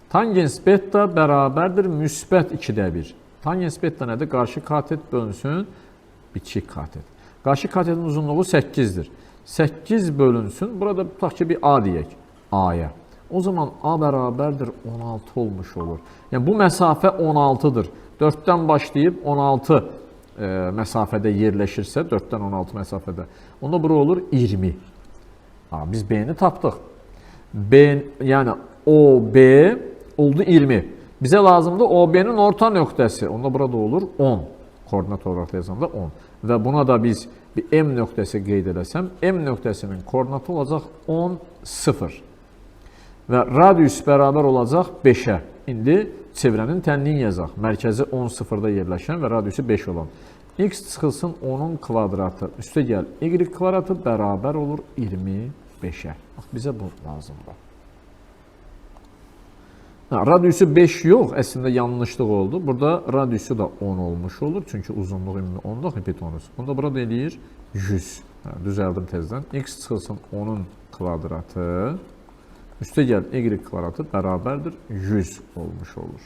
tangens beta bərabərdir müsbət 2-də 1. Tangens beta nədir? Qarşı katet bölünsün bitişik katet. Qarşı katetin uzunluğu 8-dir. 8 bölünsün, burada tutaq ki bir A deyək, A-ya. O zaman A bərabərdir 16 olmuş olur. Yəni bu məsafə 16-dır. 4-dən başlayıb 16 məsafədə yerləşirsə, 4-dən 16 məsafədə, onda bura olur 20. Ha, biz B-ni tapdıq. B, yəni OB oldu 20. Bizə lazımdır OB-nin orta nöqtəsi. Onda burada olur 10. Koordinat olaraq da yazanda 10. Və buna da biz bir M nöqtəsi qeyd eləsəm, M nöqtəsinin koordinatı olacaq 10, 0. Və radius bərabər olacaq 5-ə. İndi çevrənin tənliyini yazaq. Mərkəzi 10, 0-da yerləşən və radiusu 5 olan. X çıxılsın 10-un kvadratı. Üstə gəl Y kvadratı bərabər olur 25-ə. Bax, bizə bu lazımdır. Ha, radiusu 5 yox, əslində yanlışlıq oldu. Burada radiusu da 10 olmuş olur. Çünki uzunluğu ümumi 10-da hipotenuz. Onda burada eləyir 100. Ha, düzəldim tezdən. X çıxılsın 10-un kvadratı. Üstə gəl Y kvadratı bərabərdir 100 olmuş olur.